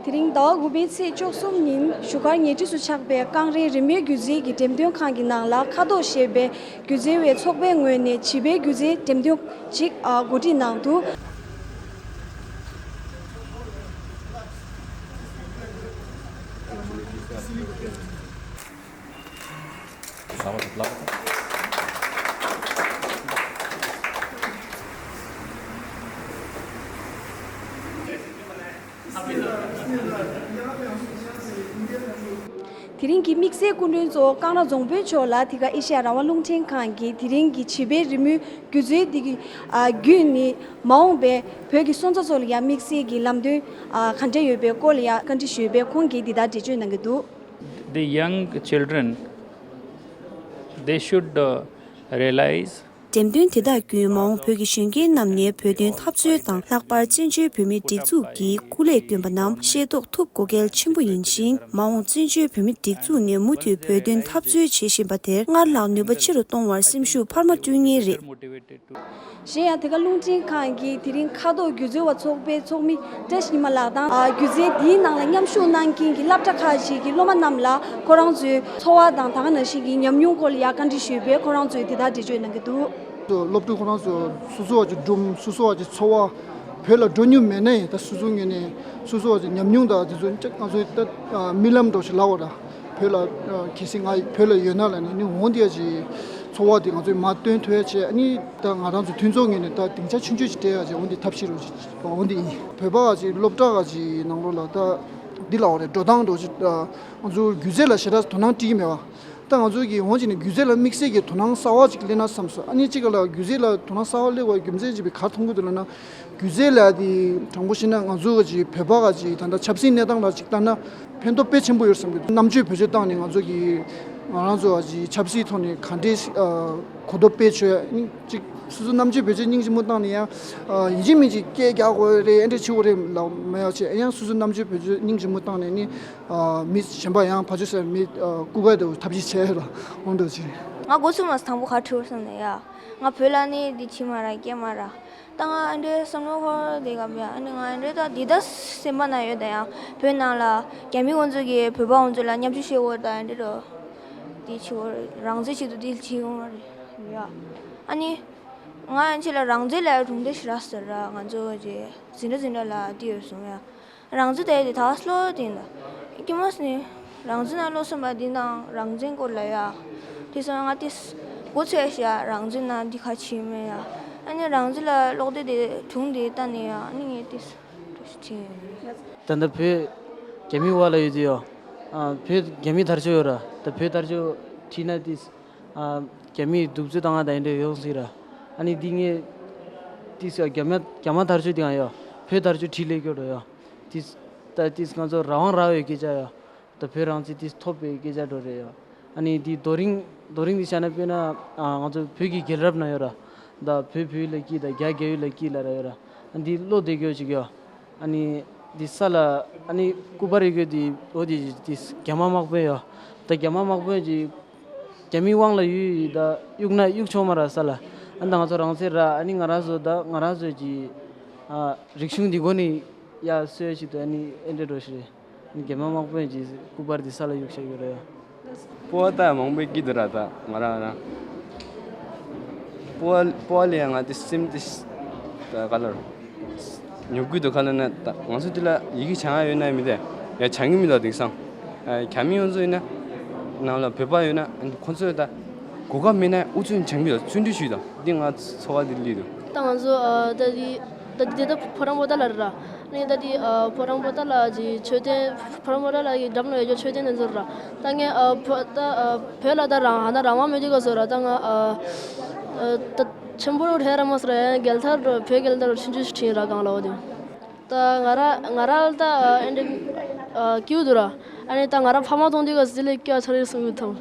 དེ་རིང་ཟླ་བ་དགུ་པའི་ཚེས་བཅུ་གསུམ་ཉིན་བཞུགས་སྒར་ཉེ་འཁྲིས་སུ་ཆགས་པའི་ཀང་རའི་རིན་མེད་སྒྱུ་རྩལ་གྱི་འགྲེམས་སྟོན་ཁང་གི་ནང་ལ་ཁ་དོག་ཞེས་པའི་སྒྱུ་རྩལ་བའི་ཚོགས་པའི་ངོས་ནས་བྱིས་པའི་སྒྱུ་རྩལ་འགྲེམས་སྟོན་ཅིག་གོ་སྒྲིག་གནང་འདུག། དེ་རིང་གི་དམིགས་བསལ་སྐུ་མགྲོན་གཙོ་བོ་ཀང་ར་རྫོང་དཔོན་མཆོག་ལ་དེ་ག་ཨེ་ཤ་ཡ་རང་དབང་རླུང་འཕྲིན་ཁང་གི་དེ་རིང་གི་བྱིས་པའི་རི་མོའི་སྒྱུ་རྩལ་འདི་གི་ཨ་བརྒྱུད་ནས་མ་འོངས་པའི་བོད་ཀྱི་སོན་རྩ་ཚོ་ལ་ཡང་དམིགས་བསལ་གྱི་ལམ་སྟོན་ཨ་ག་འདྲ་ཡོད་པའི་སྐོར་ལ་ཡང་བཀའ་འདྲི་ཞུས་པས་ཁོང་གིས་འདི་ལྟར་འགྲེལ་བརྗོད་གནང་གི་འདུག། The young children, they should uh, realize འགྲེམས་སྟོན་དེ་དག་བརྒྱུད་མ་འོངས་བོད་ཀྱི་གཞོན་སྐྱེས་རྣམས་ནས་བོད་དོན་འཐབ་རྩོད་དང་ལྷག་པར་བཙན་བྱོལ་བོད་མིའི་སྒྲིག་འཛུགས་ཀྱི་སྐུ་ལས་བསྐྱོན་པ་རྣམས་ཤེས་རྟོགས་ཐུབ་དགོས་གལ་ཆེན་པོ་ཡིན་ཞིང་། མ་འོངས་བཙན་བྱོལ་བོད་མིའི་སྒྲིག་འཛུགས་ནས་མུ་མཐུད་བོད་དོན་འཐབ་རྩོད་བྱེད་བཞིན་པ་དེར་སྔར་ལྷག་ནུས་པ་ཆེ་རུ་གཏོང་བར་སེམས་ཤུགས་འཕར་མ་བསྐྲུན་ངེས་རེད། གཞན་ཡང་དེ་ག་རླུང་འཕྲིན་ཁང་གི་དེ་རིང་ཁ་ཐོག་སྒྱུ་རྩལ་བ་ཚོགས་པའི་ཚོགས་མི་བཀྲ་ཤིས་ཉི་མ་ལགས་དང་། ཨ་སྒྱུ་རྩལ་འདིའི་ནང་ལ་མཉམ་ཞུགས་གནང་མཁན་གྱི་སློབ་གྲྭ་ཁག་ཅིག་གི་སློབ་མ་རྣམས་ལ་ཁོ་རང་ཚོའི་འཚོ་བ་དང་ད་ག་ནང་བཞིན་གྱི་ཉམས་མྱོང་སྐོར་ལ་ཡང་བཀའ་འདྲི་ཞུས་པས་ཁོ་རང་ཚོས་དེ་ལྟར་འགྲེལ་བརྗོད་གནང་གི་འདུག། སློབ་ཕྲུག་ཁོ་རང་ཚོ་སོ་སོ་བ་གི་སྒྲུང་སོ་སོ་བ་གི་འཚོ་བ་བོད་ལ་འགྲོ་མྱོང་མེད་ན་ཡང་ད་སོ་སོ་ངོས་ནས་སོ་སོ་བ་གི་ཉམས་མྱོང་དང་དེ་ཚོ་ང་ཚོའི་ད་རྨི་ལམ་འདྲ་ཞིག་ལབ་དགོས་ར། བོད་ལ་གལ་སྲིད་ང་བོད་ལ་ཡོད་ན་ལབ་ནས་ནི་འོང་དེ་ཡ་ཅིག་འཚོ་བ་དེ་ང་ཚོས་མར་སྟོན་ཐུབ་ཡ་བྱས། ཨ་ནི་ད་ང་རང་ཚོ་མཐུན་ཚོགས་ངོས་ནས་ད་སྡིངས་ཆ་ཆུང་ཆུང་ཞིག་སྤྲད་ཡ་ཅིག་འོང་དེ་ཐབས་ཤེས་རོགས་ཅིག་འོང་དེ་ཡིན། བོད་པ་ག་ཅིག་སློབ་གྲྭ་ག་ཅིག་ནང་ལོགས་ལ་ད་འདི་ལབ་དགོས་རེད། འགྲོ་སྟངས་འདྲ་ཅིག་ང་ཚོ་སྒྱུ་རྩལ་ལ་ཞེ་དྲག་དོ་སྣང་སྤྲད་ཀྱི་མེད་པ། ད་ང་ཚོ་གིས་འོང་ཅིག་ནས་སྒྱུ་རྩལ་ལ་དམིགས་བསལ་གྱི་དོ་སྣང་གསར་བ་ཅིག་སླེབས་ན་བསམ་སོང་། ཨ་ནི་གཅིག་ག་ལ་སྒྱུ་རྩལ་ལ་དོ་སྣང་གསར་བ་སླེབས་པ་རྒྱུ་མཚན་ཅིག་བས་ག་རེ་མཐོང་གི་འདུག་ལབ་ན། སྒྱུ་རྩལ་ལ་དེ་དྲང་པོ་བཤད་ན་ང་ཚོ་ག་ཅིག་བོད་པ་ག་ཅིག་ད་ལྟ་ཆབ་སྲིད་གནས་སྟངས་ལ་ཅིག་ལྟ་ན་ཕན་ཐོགས་དཔེ་ཆེན་པོ་ཡོད་བསམ་གྱི་འདུག། རྣམ་དཔྱོད་བེད་སྤྱོད་བཏང་ནས་ང་ཚོ་གི་ང་རང་ཚོ་ག་ཅིག་ཆབ་སྲིད་ཐོག་ནས་ག་འདྲས་ཨ་གོ་རྟོགས་སྤེལ་ཆོག་ཡ་ཅིག་སོ་སོ་རྣམ་དཔྱོད་བེད་སྤྱོད་སྙིང་རྗེ་མོ་བཏང་ནས་ཡང་ཨ་ཡིན་གཅིག་མིན་གཅིག་སྐད་རྒྱག་དགོས་རེད། ཨེ་འདྲས་བྱེད་དགོས་རེད་ལབ་མེད་ཡ་བྱས། ཡང་སོ་སོ་རྣམ་དཔྱོད་བེད་སྤྱོད་སྙིང་རྗེ་མོ་བཏང་ནས་ནི་ཨ་མི་གཞན་པ་ཡང་ཕར་ཕྱོགས་ཟེར་མི་ཨ་སྐུ་པར་དུ་ཐབས་ཤེས་བྱས་ལ་འོང་འགྲོ་ཅིག། ང་འགོ་ཚུགས་མ་དང་པོ་ག་ཁྲིད་བསམ་ནས་ཡ། ང་བོད་ལ་ནི་འདི་བྱེད་མ་ར་སྐྱེ་མ་ར། ད་ང་ཨ་འདྲའི་བསམ་བློ་འཁོར་དེ་ག་བ་ཨ་ནི་ང་ཨ་འདྲའི་ད་འདི་ད་སེམས་པ་ན་ཡོད་ད་ཡང་བོད་ནང་ལ་རྒྱ་མི་ཁོང་ཚོ་གིས་བོད་པ་ཁོང་ཚོ་ལ་མཉམ་ཞུགས་བྱེད་འོ་ད་ཨ་འདྲའི་རོ། འདི་བྱེད་འོ་རང་བཙན་ཆེད་དུ་འདི་བྱེད་འོ་རེད་ཡ། ཨ་ནི་ང་ཨ་ཆེ་ལ་རང་བཙན་ལ་གྲུང་བདེ་ཞེ་དྲག་ཟེར་ར། ང་ཚོ་གི་འཛིན་གྲྭ་འཛིན་གྲྭ་ལ་འདི་ཡོད་སོང་ཡ། རང་བཙན་དེ་དེ་ད་སློ་དེ་ཡིན་ད། ཀྱེ་མ་སི་ནི་རང་བཙན་ན་སློབ་སོང་པ་འདི་དང་རང་བཙན་སྐོར་ལ་ཡ། དེ་སོང་ང་དེ་མགོ་ཚོས་ཤ་རང་བཙན་ན་འདི་ཁ་ཆེ་མེད་ཡ། ཨ་ནི་རང་བཙན་ལ་སློག་དེ་དེ་དྲུང་དེ་ལྟ་ནས་ཡ་ཨ་ནི་ངས་དེ་འགྲོ་ཤི་ཆེ། ད་ལྟ་བོད་རྒྱ་མི་བ་ལ་ཡོད་དུས་ཡོ། ཨ་བོད་རྒྱ་མི་དར་ལྕོག་ཡོད་ར། ད་བོད་དར་ལྕོག་ཁྲིད་ན་དེ་ཨ་རྒྱ་མིས་གདུག་རྩུབ་བཏང་ང་དང་འདྲ་ཡོང་སྲིད་ར། ཨ་ནི་འདི་ངས་དེ་རྒྱ་མ་རྒྱ་མ་དར་ལྕོག་དེ་ཡང་ཡོ། བོད་དར་ལྕོག་ཁྲིད་ལས་སྐྱོ་འགྲོ་ཡོ། དེ་ད་དེ་ང་ཚོ་རང་དབང་རག་ཡོད་སྐད་ཆ་ཡོ། ད་བོད་རང་བཙན་དེ་ཐོབ་པའི་སྐད་ཆ་འགྲོ་རེད་ཡ། ཨ་ནི་འདི་རྡོ་རིང་རྡོ་རིང་འདི་བཤད་ན་དཔེར་ན་ཨ་ང་ཚོ་བོད་ཀྱི་རྒྱལ་རབས་ན་ཡོད་ར། ད་བོད་བོད་ལ་སྐྱིད་ད་རྒྱ་རྒྱ་ཡུལ་ལ་སྐྱིད་ལ་ར་ཡོད་ར། ཨ་འདི་བློ་བདེ་སྐྱོ་ཅིག་ཡོད། ཨ་ནི་འདི་ས་ལ་ཨ་ནི་སྐུ་པར་རེ་གོ་འདི་འོ་འདི་འདི་རྒྱ་དམག་དམག་དཔོན་ཡོད། ད་རྒྱ་དམག་དམག་དཔོན་གྱི་རྒྱ་མི་དབང་ལ་ཡུལ་ཡིད་ད་གཡུག་ན་གཡུག་ཆོག་མ་ར་ས་ལ། ཨ་ད་ང་ཚོ་རང་བཙན་ར། ཨ་ནི་ང་རང་ཚོ་ད་ང་རང་ཚོ་གྱི་ཨ་རིག་གཞུང་འདི་གོ་ནི་ཡ་སོས་ཅིག་ད་ཨ་ནི་ཨེ་འདྲ་འགྲོ་ཞིག་རེད། རྒྱ་མི་དམག་དཔོན་གྱི་སྐུ་པར་འདི་ས་ལ་གཡུགས་བཞག་ཡོད་རེད། སྤོ་བོ་ད་མང་པོའི་སྐྱིད་འདུག་ར། ད་ང་རང་རང་སྤོ་བོ་སྤོ་བོ་ལ་ཡང་ང་དེ་སེམས་དེ་ད་ག་ལ་ཉོབ་གི་འདུག་ག་ལ་ན། ད་ང་ཚོ་དེ་ལ་ཡི་གེ་སྦྱང་ཡ་ཡོད་ན་མི་དེ་ཡ་སྦྱང་གི་མི་འདུག་དེང་སང་རྒྱ་མི་ཡོང་ཚོ་ཡིན་ན་ནང་ལ་བོད་པ་ཡོད་ན་ཁོང་ཚོས་ད་གོ་སྐབས་མེད་ན་ཨུ་ཚུགས་སྦྱང་གི་འདུག་བརྩོན་འགྲུས་ཞུས་དང་། འདི་ང་ཚོ་བ་འདི་ལི་འདུག་ད་ང་ཚོ་ཨ་ད་དེ་ད་དེ་ད་ཕོ་བྲང་པོ་ཏ་ལ་རེད་ར། ནི་ད་དེ་ཨ་ཕོ་བྲང་པོ་ཏ་ལ་གི་མཆོད་རྟེན། ཕོ་བྲང་པོ་ཏ་ལ་གི་འགྲམ་ལ་ཡོད་རྒྱུ་མཆོད་རྟེན་ནས་ཚོར་ར། ད་ངས་ཨ་ཕོ་ད་ཨ་བོད་ལ་ད་རང་ཧ་ན་རང་དབང་མེད་དུས་ག་ཚོར་ར། ད་ང་ཨ་ཨ་ད་ཆེན་པོ་རུ་ཧྲེ་ར་མ་སོ་ར། ཡང་རྒྱལ་དར་རུ་བོད་རྒྱལ་དར་རུ་ཆུང་ཆུང་ཞིག་ཁྲིད་ར་གང་ལ་འོ་དེ། ད་ང་ར་ང་ར་ད་ཨ་ཨེ་འདྲ་ཨ་སྐྱིད་འདུག་ར། ཨ་ནི་ད་ང་ར་ཕ་མ་མཐོང་དུས་ག་ཟི་ལས་སྐྱ་ཆ་རེ་སུ་མི་ཐུབ།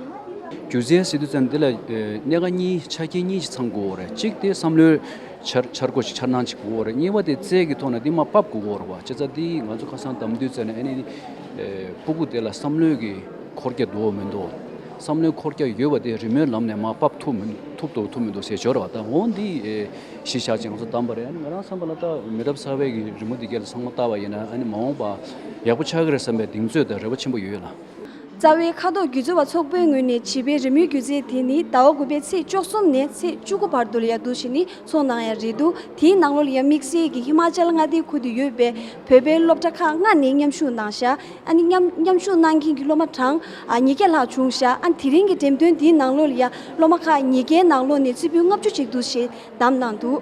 སྒྱུ་རྩལ་ཟེར་དུས་ཙམ་འདི་ལ་ཨ་སྣེ་ཁ་གཉིས་ཆ་རྐྱེན་གཉིས་ཤིག་ཚང་དགོས་རེད། གཅིག་དེ་བསམ་བློའི་འཆར་འཆར་སྒོ་ཞིག་འཆར་སྣང་ཅིག་དགོས་རེད། གཉིས་པ་དེ་རྩལ་གྱི་ཐོག་ནས་འདི་མར་ཕབ་དགོས་རེད་བ། བྱས་ཙང་འདི་ང་ཚོ་ཁ་སང་གཏམ་དུས་ཙམ་ནས་ཨ་ནི་ཨ་སྤུ་གུ་དེ་ལ་བསམ་བློའི་གི་འཁོར་རྒྱ་འདུག་མི་འདུག་བསམ་བློའི་འཁོར་རྒྱ་ཡོད་པ་དེ་རི་མོའི་ལམ་ནས་མར་ཕབ་ཐུབ་མི་ཐུབ་འདུག་ཐུབ་མི་འདུག་ཟེར་སྦྱོར་བ་དང་། འོ་འདི་ཨེ་གཞི་བཞག་ཅིག་ང་ཚོ་བདམས་པ་རེད། ཨ་ནི་ང་རང་བསམ་པ་ལ་ད་མི་རབས་གསར་པའི་གི་རི་མོ་འདི་གས་ལ་ཚང་མ་བལྟ་བ་ཡིན་ན་ཨ་ནི་མ་འོངས་པ་ཡག་པོ་ཆགས་ཀྱི་རེད་བསམ་པའི་གདེང་ཚོད་དང་རེ་བ་ཆེན་པོ་ཡོད་ལ། རྩ་བའི་མཁའ་ཐོག་སྒྱུ་རྩལ་བ་ཚོགས་པའི་ངོས་ནས་བྱིས་པའི་རི་མོའི་སྒྱུ་རྩལ་དེ་ནི་ཟླ་བ་དགུ་པའི་ཚེས་བཅུ་གསུམ་ནས་ཚེས་བཅུ་དགུ་བར་དུ་ལ་ཡ་འདུག་བྱས་ནས་ཚོགས་གནང་ཡ་རེད་འདུག་དེའི་ནང་ལོགས་ལ་ཡ་དམིགས་བསལ་གྱི་ཧི་མ་ཅལ་མངའ་སྡེའི་ཁུལ་དུ་ཡོད་པའི་བོད་པའི་སློབ་གྲྭ་ཁག་ལྔ་ནས་མཉམ་ཞུགས་གནང་ཤག་ཨ་ནི་མཉམ་མཉམ་ཞུགས་གནང་མཁན་གྱི་སློབ་མ་གྲངས་ཨ་ཉིས་བརྒྱ་ལྷག་བྱུང་ཤག་ཨ་ནི་དེ་རིང་གི་འགྲེམས་སྟོན་དེའི་ནང་ལོགས་ལ་ཡ་སློབ་མ་ཁག་ཉིས་བརྒྱའི་ནང་ལོགས་ནས་རྩེ་ཕུད་ལྔ་བཅུ་ཅིག་འདུག་ཞེས་བདམས་གནང་འདུག་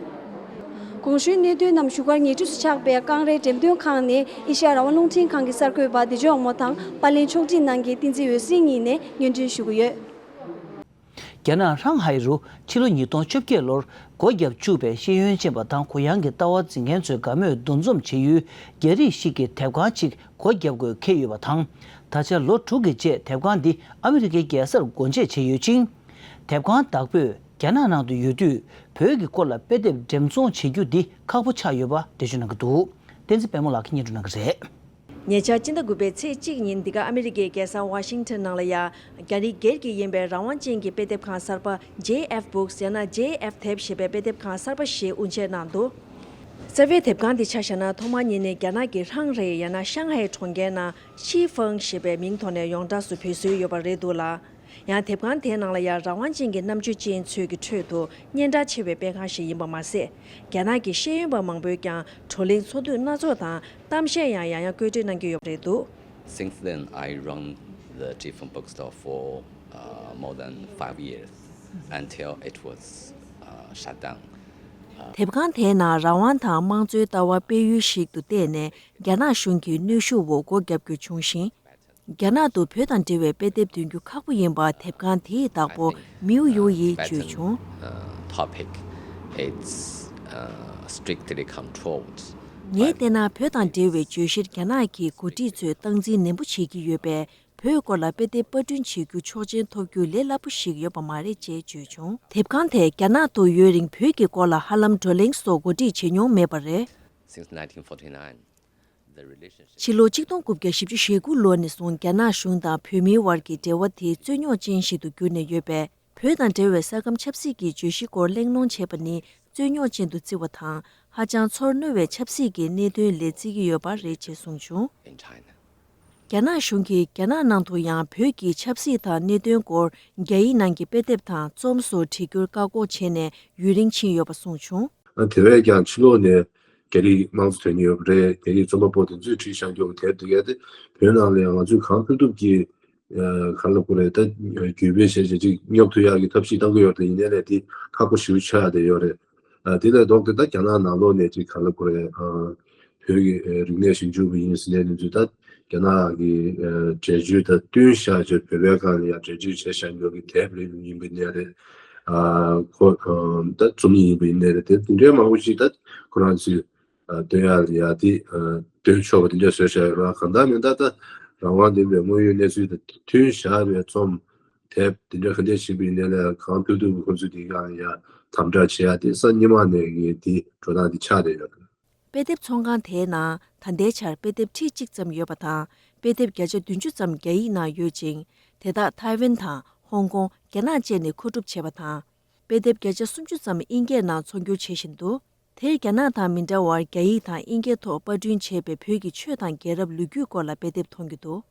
གོང་ཞུས་གནད་དོན་རྣམས་བཞུགས་སྒར་ཉེ་འཁྲིས་སུ་ཆགས་པའི་ཀང་རའི་འགྲེམས་སྟོན་ཁང་ནས་ཨེ་ཤ་ཡ་རང་དབང་རླུང་འཕྲིན་ཁང་གི་གསར་འགོད་པ་བདེ་ལྕོག་ངོ་དང་པར་ལེན་ཕྱོགས་སྒྲིག་གནང་མཁན་བསྟན་འཛིན་འོད་ཟེར་གཉིས་ནས་སྙན་སྒྲོན་ཞུ་གི་ཡོད། རྒྱ་ནག་ཧྲང་ཧའེ་རུ་ཕྱི་ལོ་ཉིས་སྟོང་བཅོ་བརྒྱད་ལོར་སྒོ་བརྒྱབ་བཅུག་པའི་ཤེས་ཡོན་ཅན་པ་དང་གུ་ཡངས་ཀྱི་ལྟ་བ་འཛིན་མཁན་ཚོའི་དགའ་མོས་འདུ་འཛོམས་བྱེད་ཡུལ་རྒྱ་རིགས་ཤིག་གི་དེབ་ཁང་ཅིག་སྒོ་བརྒྱབ་དགོས་འཁེལ་ཡོད་པ་དང་། ད་ཆ་ལོ་དྲུག་གི་རྗེས་དེབ་ཁང་འདི་ཨ་མི་རི་ཀའི་རྒྱལ་སར་སྒོ་འབྱེད་བྱས་ཡོད་ཅིང་། དེབ་ཁང་བདག་པོས་རྒྱ་ནག་ནང་དུ་ཡོད་དུས་བོད་ཀྱི་སྐོར་ལ་དཔེ་དེབ་འགྲེམས་ཚོང་བྱེད་རྒྱུ་འདི་ཁག་པོ་ཆགས་ཡོད་པ་འགྲེལ་བརྗོད་གནང་གི་འདུག་བསྟན་འཛིན་དཔལ་མོ་ལགས་ཀྱིས་སྙན་སྒྲོན་གནང་གི་རེད། ཉེ་ཆར་སྤྱི་ཟླ་དགུ་པའི་ཚེས་གཅིག་ཉིན་འདི་ག་ཨ་མི་རི་ཀའི་རྒྱལ་ས་ཝ་ཤིང་ཊོན་ནང་ལ་ཡ་རྒྱ་རིགས་སྒེར་གྱི་ཡིན་པའི་རང་དབང་ཅན་གྱི་དཔེ་དེབ་ཁང་གསར་པ་ཇེ་ཨེཕ་བུག་སི་ཡང་ན་ཇེ་ཨེཕ་དེབ་ཞེས་པའི་དཔེ་དེབ་ཁང་གསར་པ་ཞིག་དབུ་འབྱེད་གནང་འདུག་རྩ་བའི་དེབ་ཁང་འདི་ཆ་བཞག་ན་ཐོག་མར་ཉིད་ནས་རྒྱ་ནག་གི་ཧྲང་ཧའེ་ཡང་ན་ཤང་ཧའེ་གྲོང་ཁྱེར་ནང་ཆི་ཧྥང་ཞེས་པའི་མིང་ཐོག་ནས་ཡོངས་གྲགས་སུ་བོད་སྲོལ་ཡོད་པ་རེད་འདུག་ལ། ཡང་དེབ་ཁང་དེའི་ནང་ལ་ཡང་རང་དབང་ཅན་གྱི་རྣམ་དཔྱོད་ཅན་ཚོས་ཀྱི་ཁྲོད་དུ་སྙན་གྲགས་ཆེ་བའི་དཔེ་ཁང་ཞིག་ཡིན་པ་མ་ཟད། རྒྱ་ནག་གི་ཤེས་ཡོན་པ་མང་པོས་ཀྱང་བགྲོ་གླེང་ཚོགས་འདུ་སྣ་ཚོགས་དང་གཏམ་བཤད་ཡང་ཡང་ཡང་བཀོད་སྒྲིག་གནང་གི་ཡོད་པ་རེད་འདུག Since then, I run the Jifen bookstore for uh, more than five years until it was uh, shut down. དེབ་ཁང་དེའི་ནང་རང་དབང་དང་དམངས་གཙོའི་ལྟ་བ་སྤེལ་ཡུལ་ཞིག་ཏུ་བལྟས་ནས་རྒྱ་ནག་གཞུང་གི་གནོན་ཤུགས་འོག་སྒོ་བརྒྱབ་རྒྱུ་བྱུང་ཞིང་། རྒྱ་ནག་ཏུ་བོད་དང་འབྲེལ་བའི་དཔེ་དེབ་འདོན་རྒྱུ་ཁག་པོ་ཡིན་པ་དེབ་ཁང་དེའི་བདག་པོ་མིའུ་ཡུའུ་ཡིས་བརྗོད་བྱུང་། Topic, it's uh, strictly controlled. ངས་བལྟས་ན་བོད་དང་འབྲེལ་བའི་བརྗོད་གཞིར་རྒྱ་ནག་གི་འགོ་ཁྲིད་ཚོས་སྟངས་འཛིན་ནན་པོ་བྱེད་ཀྱི་ཡོད་པས། བོད་སྐོར་ལ་དཔེ་དེབ་པར་སྐྲུན་བྱེད་རྒྱུ་ཆོག་མཆན་ཐོབ་རྒྱུ་ལས་སླ་པོ་ཞིག་ཡོད་པ་མ་རེད་ཅེས་བརྗོད་བྱུང་། དེབ་ཁང་དེས་རྒྱ་ནག་ཏུ་ཡོད་རིང་བོད་ཀྱི་སྐོར་ལ་ཧ་ལམ་བགྲོ་གླེང་སོགས་གོ་སྒྲིག་བྱེད་མྱོང་མེད་པ་རེད། Since nineteen forty-nine, the relationship ཕྱི་ལོ་ཆིག་སྟོང་དགུ་བརྒྱ་བཞི་བཅུ་ཞེ་དགུ་ལོ་ནས་བཟུང་རྒྱ་ནག་གཞུང་དང་བོད་མིའི་དབར་གྱི་འབྲེལ་བ་དེ་རྩོད་རྙོག་ཅན་ཞིག་ཏུ་གྱུར་ནས་ཡོད་པས། བོད་དང་འབྲེལ་བའི་ས་ཁམས་ཆབ་སྲིད་ཀྱི་བརྗོད་གཞི་སྐོར་གླེང་སློང་བྱས་པ་ནི་རྩོད་རྙོག་ཅན་དུ་བརྩི་བ་དང་ཧ་ཅང་ཚོར་རྣོ་བའི་ཆབ་སྲིད་ཀྱི་གནད་དོན་ལས་བརྩི་གི་ཡོད་པ་རེད་ཅེས་གསུངས་བྱུང་། In China. རྒྱ་ནག་གཞུང་གིས་རྒྱ་ནག་ནང་དུ་ཡང་བོད་ཀྱི་ཆབ་སྲིད་དང་གནད་དོན་སྐོར་རྒྱ་ཡིག་ནང་གི་དཔེ་དེབ་དང་རྩོམ་སོགས་བྲི་རྒྱུར་བཀག་འགོག་བྱས་ནས་ཡུན་རིང་ཕྱིན་ཡོད་པ་གསུངས་བྱུང་། དེ་བས་ཀྱང་ཕྱི་ལོགས་ནས་རྒྱ་རིགས་དམངས་གཙོ་དོན་གཉེར་བ་རེད། རྒྱ་རིགས་རྩོམ་པ་པོ་དེ་ཚོས་བྲིས་བཞག་རྒྱུ་དེབ་དེ་གས་དེ་བོད་ནང་ལ་ཡང་ང་ཚོས་གང་ཐུབ་ཐུབ་ཀྱིས་གང་ལ་གོ་རེད་ད་བརྒྱུད་སྤེལ་བྱས་བྱས་ཅིག་སྙོབ་ཐུབ་ཡག་གི་ཐབས་ཤེས་བཏང་གི་ཡོད་རེད། ཡིན་ནའི་ལས་དེ་ཁག་པོ་ཞེ་པོ་ཆགས་བསྡད་ཡོད་རེད། དེ་ལས་ལྡོག་སྟེ་ད་རྒྱ་ནག་ནང་ལོགས་ནས་ཅིག་གང་ལ་གོ་རེད། བོད་ཀྱི་རིག་གནས་ཞིབ་འཇུག་པ་ཡིན་ཟེར་ནས་ནི་ཚུལ་ད་རྒྱ་ནག་གི་འགྲེལ་བརྗོད་དང་བསྟུན་བཞག་ཅིག་བོད་པའི་སྒང་ལ་ཡང་འགྲེལ་བརྗོད་བྱས་བཞག་ཡོད་ཀྱི་དེབ་རེ་ཡིན་པ་ཡིན་ནའི་རེད། ཁོ་ད་རྩོམ་ཡིག་ཡིན་པ་ཡིན་ནའི་རེད། དེ་འདི་འདྲའི་མང་པོ་ཞིག་ད་ཁོ་རང་ཚོས་སྟོན་ཡག་ལ་ཡ་དེ་སྟོན་ཆོག་པ་དེ་འདྲ་བཟོས་བཞག་ཡོད་ར། གང་ལྟར་མིན་ད་ད་རང་དབང་ལྡན་པའི་དངོས་ཡོད་གནས་ཚུལ་དང་མཐུན་བཞག་པའི་རྩོམ་དེབ་དེ་འདྲ་ག་འདྲ་ཞིག་ཡིན་ནའི་ལས་གང་ཐུབ་ཐུབ་ཁོ་ཚོས་དེ་གང་ཡ་དམ་དྲག་བྱེད་ཡ་དེ་སང་ཉི་མ་ནས་ཀྱི་དེ་འགྲོ་སྟངས་དེ་ཆགས་བསྡད་ཡོད། དཔེ་དེབ་ཚོང་ཁང་དེའི་ནང་ད་ལྟའི་ཆར་དཔེ་དེབ་ཁྲི་གཅིག་ཙམ་ཡོད་པ་དང་དཔེ་དེབ་བརྒྱ་ཆ་བདུན་ཅུ་ཙམ་རྒྱ་ཡིག་ནང་ཡོད་ཅིང་དེ་དག་ཐའེ་ཝན་དང་ཧོང་ཀོང་། རྒྱ་ནག་བཅས་ནས་མཁོ་སྒྲུབ་བྱས་པ་དང་། དཔེ་དེབ་བརྒྱ་ཆ་སུམ་ཅུ་ཙམ་དབྱིན་སྐད་ནང་ཚོང་སྒྱུར་བྱེད་བཞིན་འདུག་དེར་རྒྱ་ནག་དང་མི་འདྲ་བར་རྒྱ་ཡིག་དང་དབྱིན་སྐད་ཐོག་པར་སྐྲུན་བྱས་པའི་བོད་ཀྱི་ཆོས་དང་རྒྱལ་རབས་ལོ་རྒྱུས་སྐོར་ལ་དཔེ་དེབ་མཐོང་རྒྱུ་འདུག་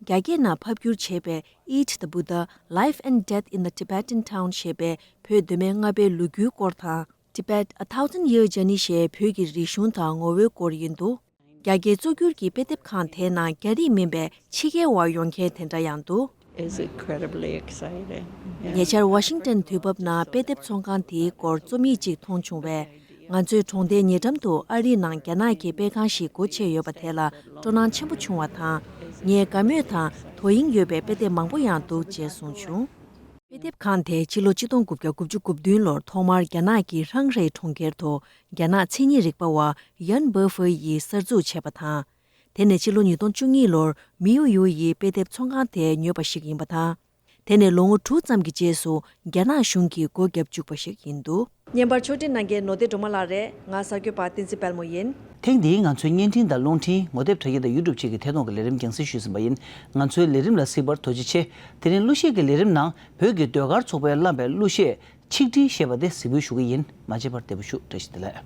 རྒྱ་སྐད་ནང་ཕབ་བསྒྱུར་བྱས་པའི་Eat the Buddha, Life and Death in the Tibetan Town ཞེས་པའི་བོད་མདོ་སྨད་ལྔ་པའི་ལོ་རྒྱུས་སྐོར་དང་། Tibet, A Thousand Year Journey ཞེས་བོད་ཀྱི་རིག་གཞུང་དང་ངོ་བོའི་སྐོར་ཡིན་འདུག་རྒྱ་སྐད་གཙོ་གྱུར་གྱི་དཔེ་དེབ་ཁང་དེའི་ནང་རྒྱ་རིགས་མིན་པའི་ཕྱི་རྒྱལ་བ་ཡོང་མཁན་དེ་འདྲ་ཡང་འདུག It's incredibly exciting. Yeah. ཉེ་ཆར་ཝ་ཤིང་ཊོན་དུས་བབ་ནང་དཔེ་དེབ་ཚོང་ཁང་དེའི་སྐོར་རྩོམ་ཡིག་ཅིག་མཐོང་བྱུང་བས། ང་ཚོའི་གྲོང་སྡེའི་ཉེ་འགྲམ་དུ་ཨ་རིའི་ནང་རྒྱ་ནག་གི་དཔེ་ཁང་ཞིག་སྒོ་ཕྱེ་ཡོད་པ་དེ་ལ་སྤྲོ་སྣང་ཆེན་པོ་བྱུང་བ་དང་། ངས་དགའ་མོས་དང་དོ་དབྱིངས་ཡོད་པའི་དཔེ་དེབ་མང་པོ་ཡང་འདུག་ཅེས་གསུངས་བྱུང་། དཔེ་དེབ་ཁང་དེས་ཕྱི་ལོ་ཆིག་སྟོང་དགུ་བརྒྱ་དགུ་བཅུ་གོ་བདུན་ལོར་ཐོག་མར་རྒྱ་ནག་གི་ཧྲང་ཧྲེ་གྲོང་ཁྱེར་དུ་རྒྱ་ནག་མཚན་ཉིད་རིག་པ་བ་ཡན་བོ་ཧྥེ་ཡིས་གསར་འཛུགས་བྱས་པ་དང་། དེ་ནས་ཕྱི་ལོ་ཉིས་སྟོང་བཅུ་གཉིས་ལོར་མིའུ་ཡུའུ་ཡིས་དཔེ་དེབ་ཚོང་ཁང་དེ་ཉོས་པ་ཞིག་ཡིན་པ་དང་། དེ་ནས་ལོ་ངོ་དྲུག་ཙམ་གྱི་རྗེས་སུ་རྒྱ་ནག་གཞུང་གིས་སྒོ་བརྒྱབ་བཅུག་པ་ཞིག་ཡིན་འདུག་བརྙན་པར་ཕྱོགས་སྒྲིག་གནང་མཁན་ནོར་བདེ་སྒྲོལ་མ་ལགས་རེད། ང་གསར་འགོད་པ་བསྟན་འཛིན་དཔལ་མོ་ཡིན། ཐེངས་འདིའི་ང་ཚོའི་བརྙན་འཕྲིན་དང་རླུང་འཕྲིན། ངོ་དེབ་དྲ་རྒྱ་དང་ཡུ་ཊུབ་བཅས་ཀྱི་ཐད་གཏོང་གི་ལས་རིམ་རྒྱང་སྲིང་ཞུས་ཟིན་པ་ཡིན། ང་ཚོའི་ལས་རིམ་ལ་གཟིགས་པར་ཐུགས་རྗེ་ཆེ། དེ་རིང་གླུ་གཞས་ཀྱི་ལས་རིམ་ནང་བོད་ཀྱི་ཟློས་གར་ཚོགས་པས་བླངས་པའི་གླུ་གཞས་ཆིག་སྒྲིལ་ཞེས་པ་དེ་གཟིགས་འབུལ་ཞུ་གི་ཡིན། མ་མཇལ་བར་བདེ་པོ་བཞུགས། བཀྲ་ཤིས་བདེ་ལེགས།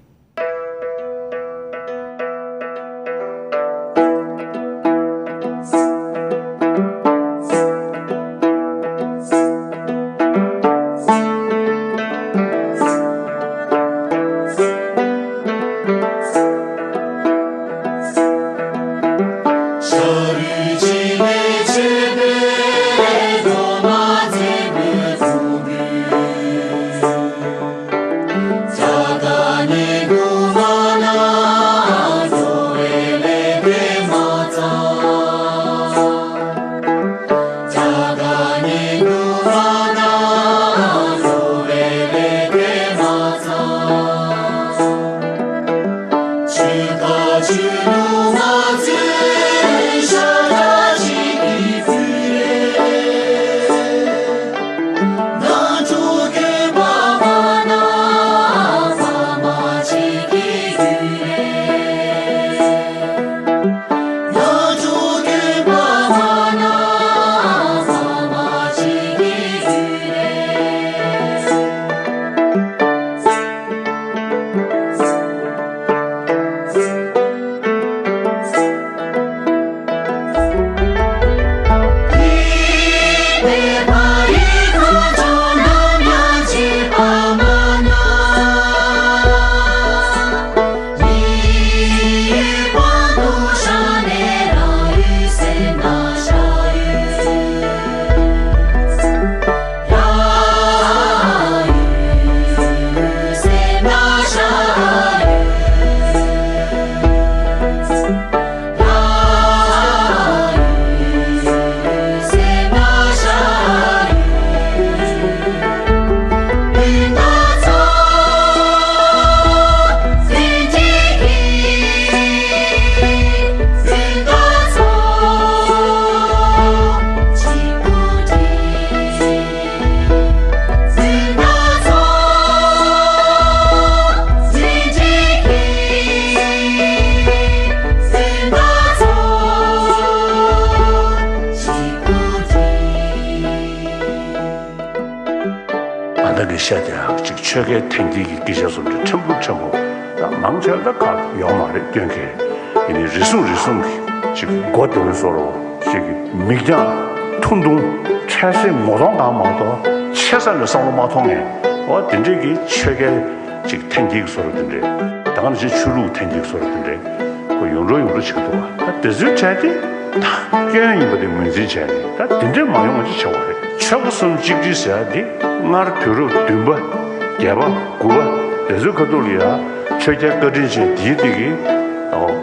ཨ་ད་གི་ཤ་དེ་ཡང་ཅིག་ཆོས་སྐད་ཐེངས་འདི་གི་སྐད་ཆ་བཟོ་འདྲ་ཕྲན་བུ་ཕྲན་བུ་ད་མང་ཆེ་ལ་ཁག་ཡོད་མ་རེད། སྐྱོན་གལ་ཡིན་ནི་རེ་ཟུང་རེ་ཟུང་གི་ཅིག་མགོ་བདེ་བོའི་བཟོ་རོགས་ཞིག་གི་མིག་རྒྱང་ཐུང་ཐུང་འཕྲལ་སེང་ངོ་གདོང་གང་མ་གཏོགས་ཆེ་ས་ནས་བསམ་བློ་མ་ཐོངས་ངས། འོ་དེ་འདྲས་ཀྱི་ཆོས་སྐད་ཅིག་ཐེངས་འདི་གི་བཟོ་རོགས་དེ་འདྲས། ད་ག་ནང་བཞིན་ཆོས་ལུགས་ཐེངས་འདི་གི་བཟོ་རོགས་དེ་འདྲས་ཁོ་ཡོང་འགྲོ་ཡོང་འགྲོ་བྱེད་ཀྱི་འདུག་བ། ད་དེ་ཚོའི་གྲས་དེ་ད་སྐྱོན་ཡིན་པ་དེ་ངོས་འཛིན་བྱས་ནས་ད་དེ་འདྲས་མ་ཡོང་བ་ཅིག་བྱེད་དགོས་རེད། ཆོལ་ཁ་གསུམ་གཅིག་སྒྲིལ་ཟེར་ཡ་དེ་སྔར་དུས་རབས་བདུན་པ་བརྒྱད་པ་དགུ་པ་དེ་ཚོའི་ཁ་ཐུག་ལ་ཡ་ཆོས་རྒྱལ་བཀའ་དྲིན་ཅན་དེའི་དེ་གི་འོག་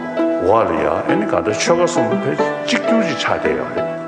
ལ་ཡ་ཨ་ནི་ག་ད་ཆོལ་ཁ་གསུམ་ཕལ་གཅིག་གྱུར་ཅིག་ཆགས་བསྡད་ཡོད་རེད།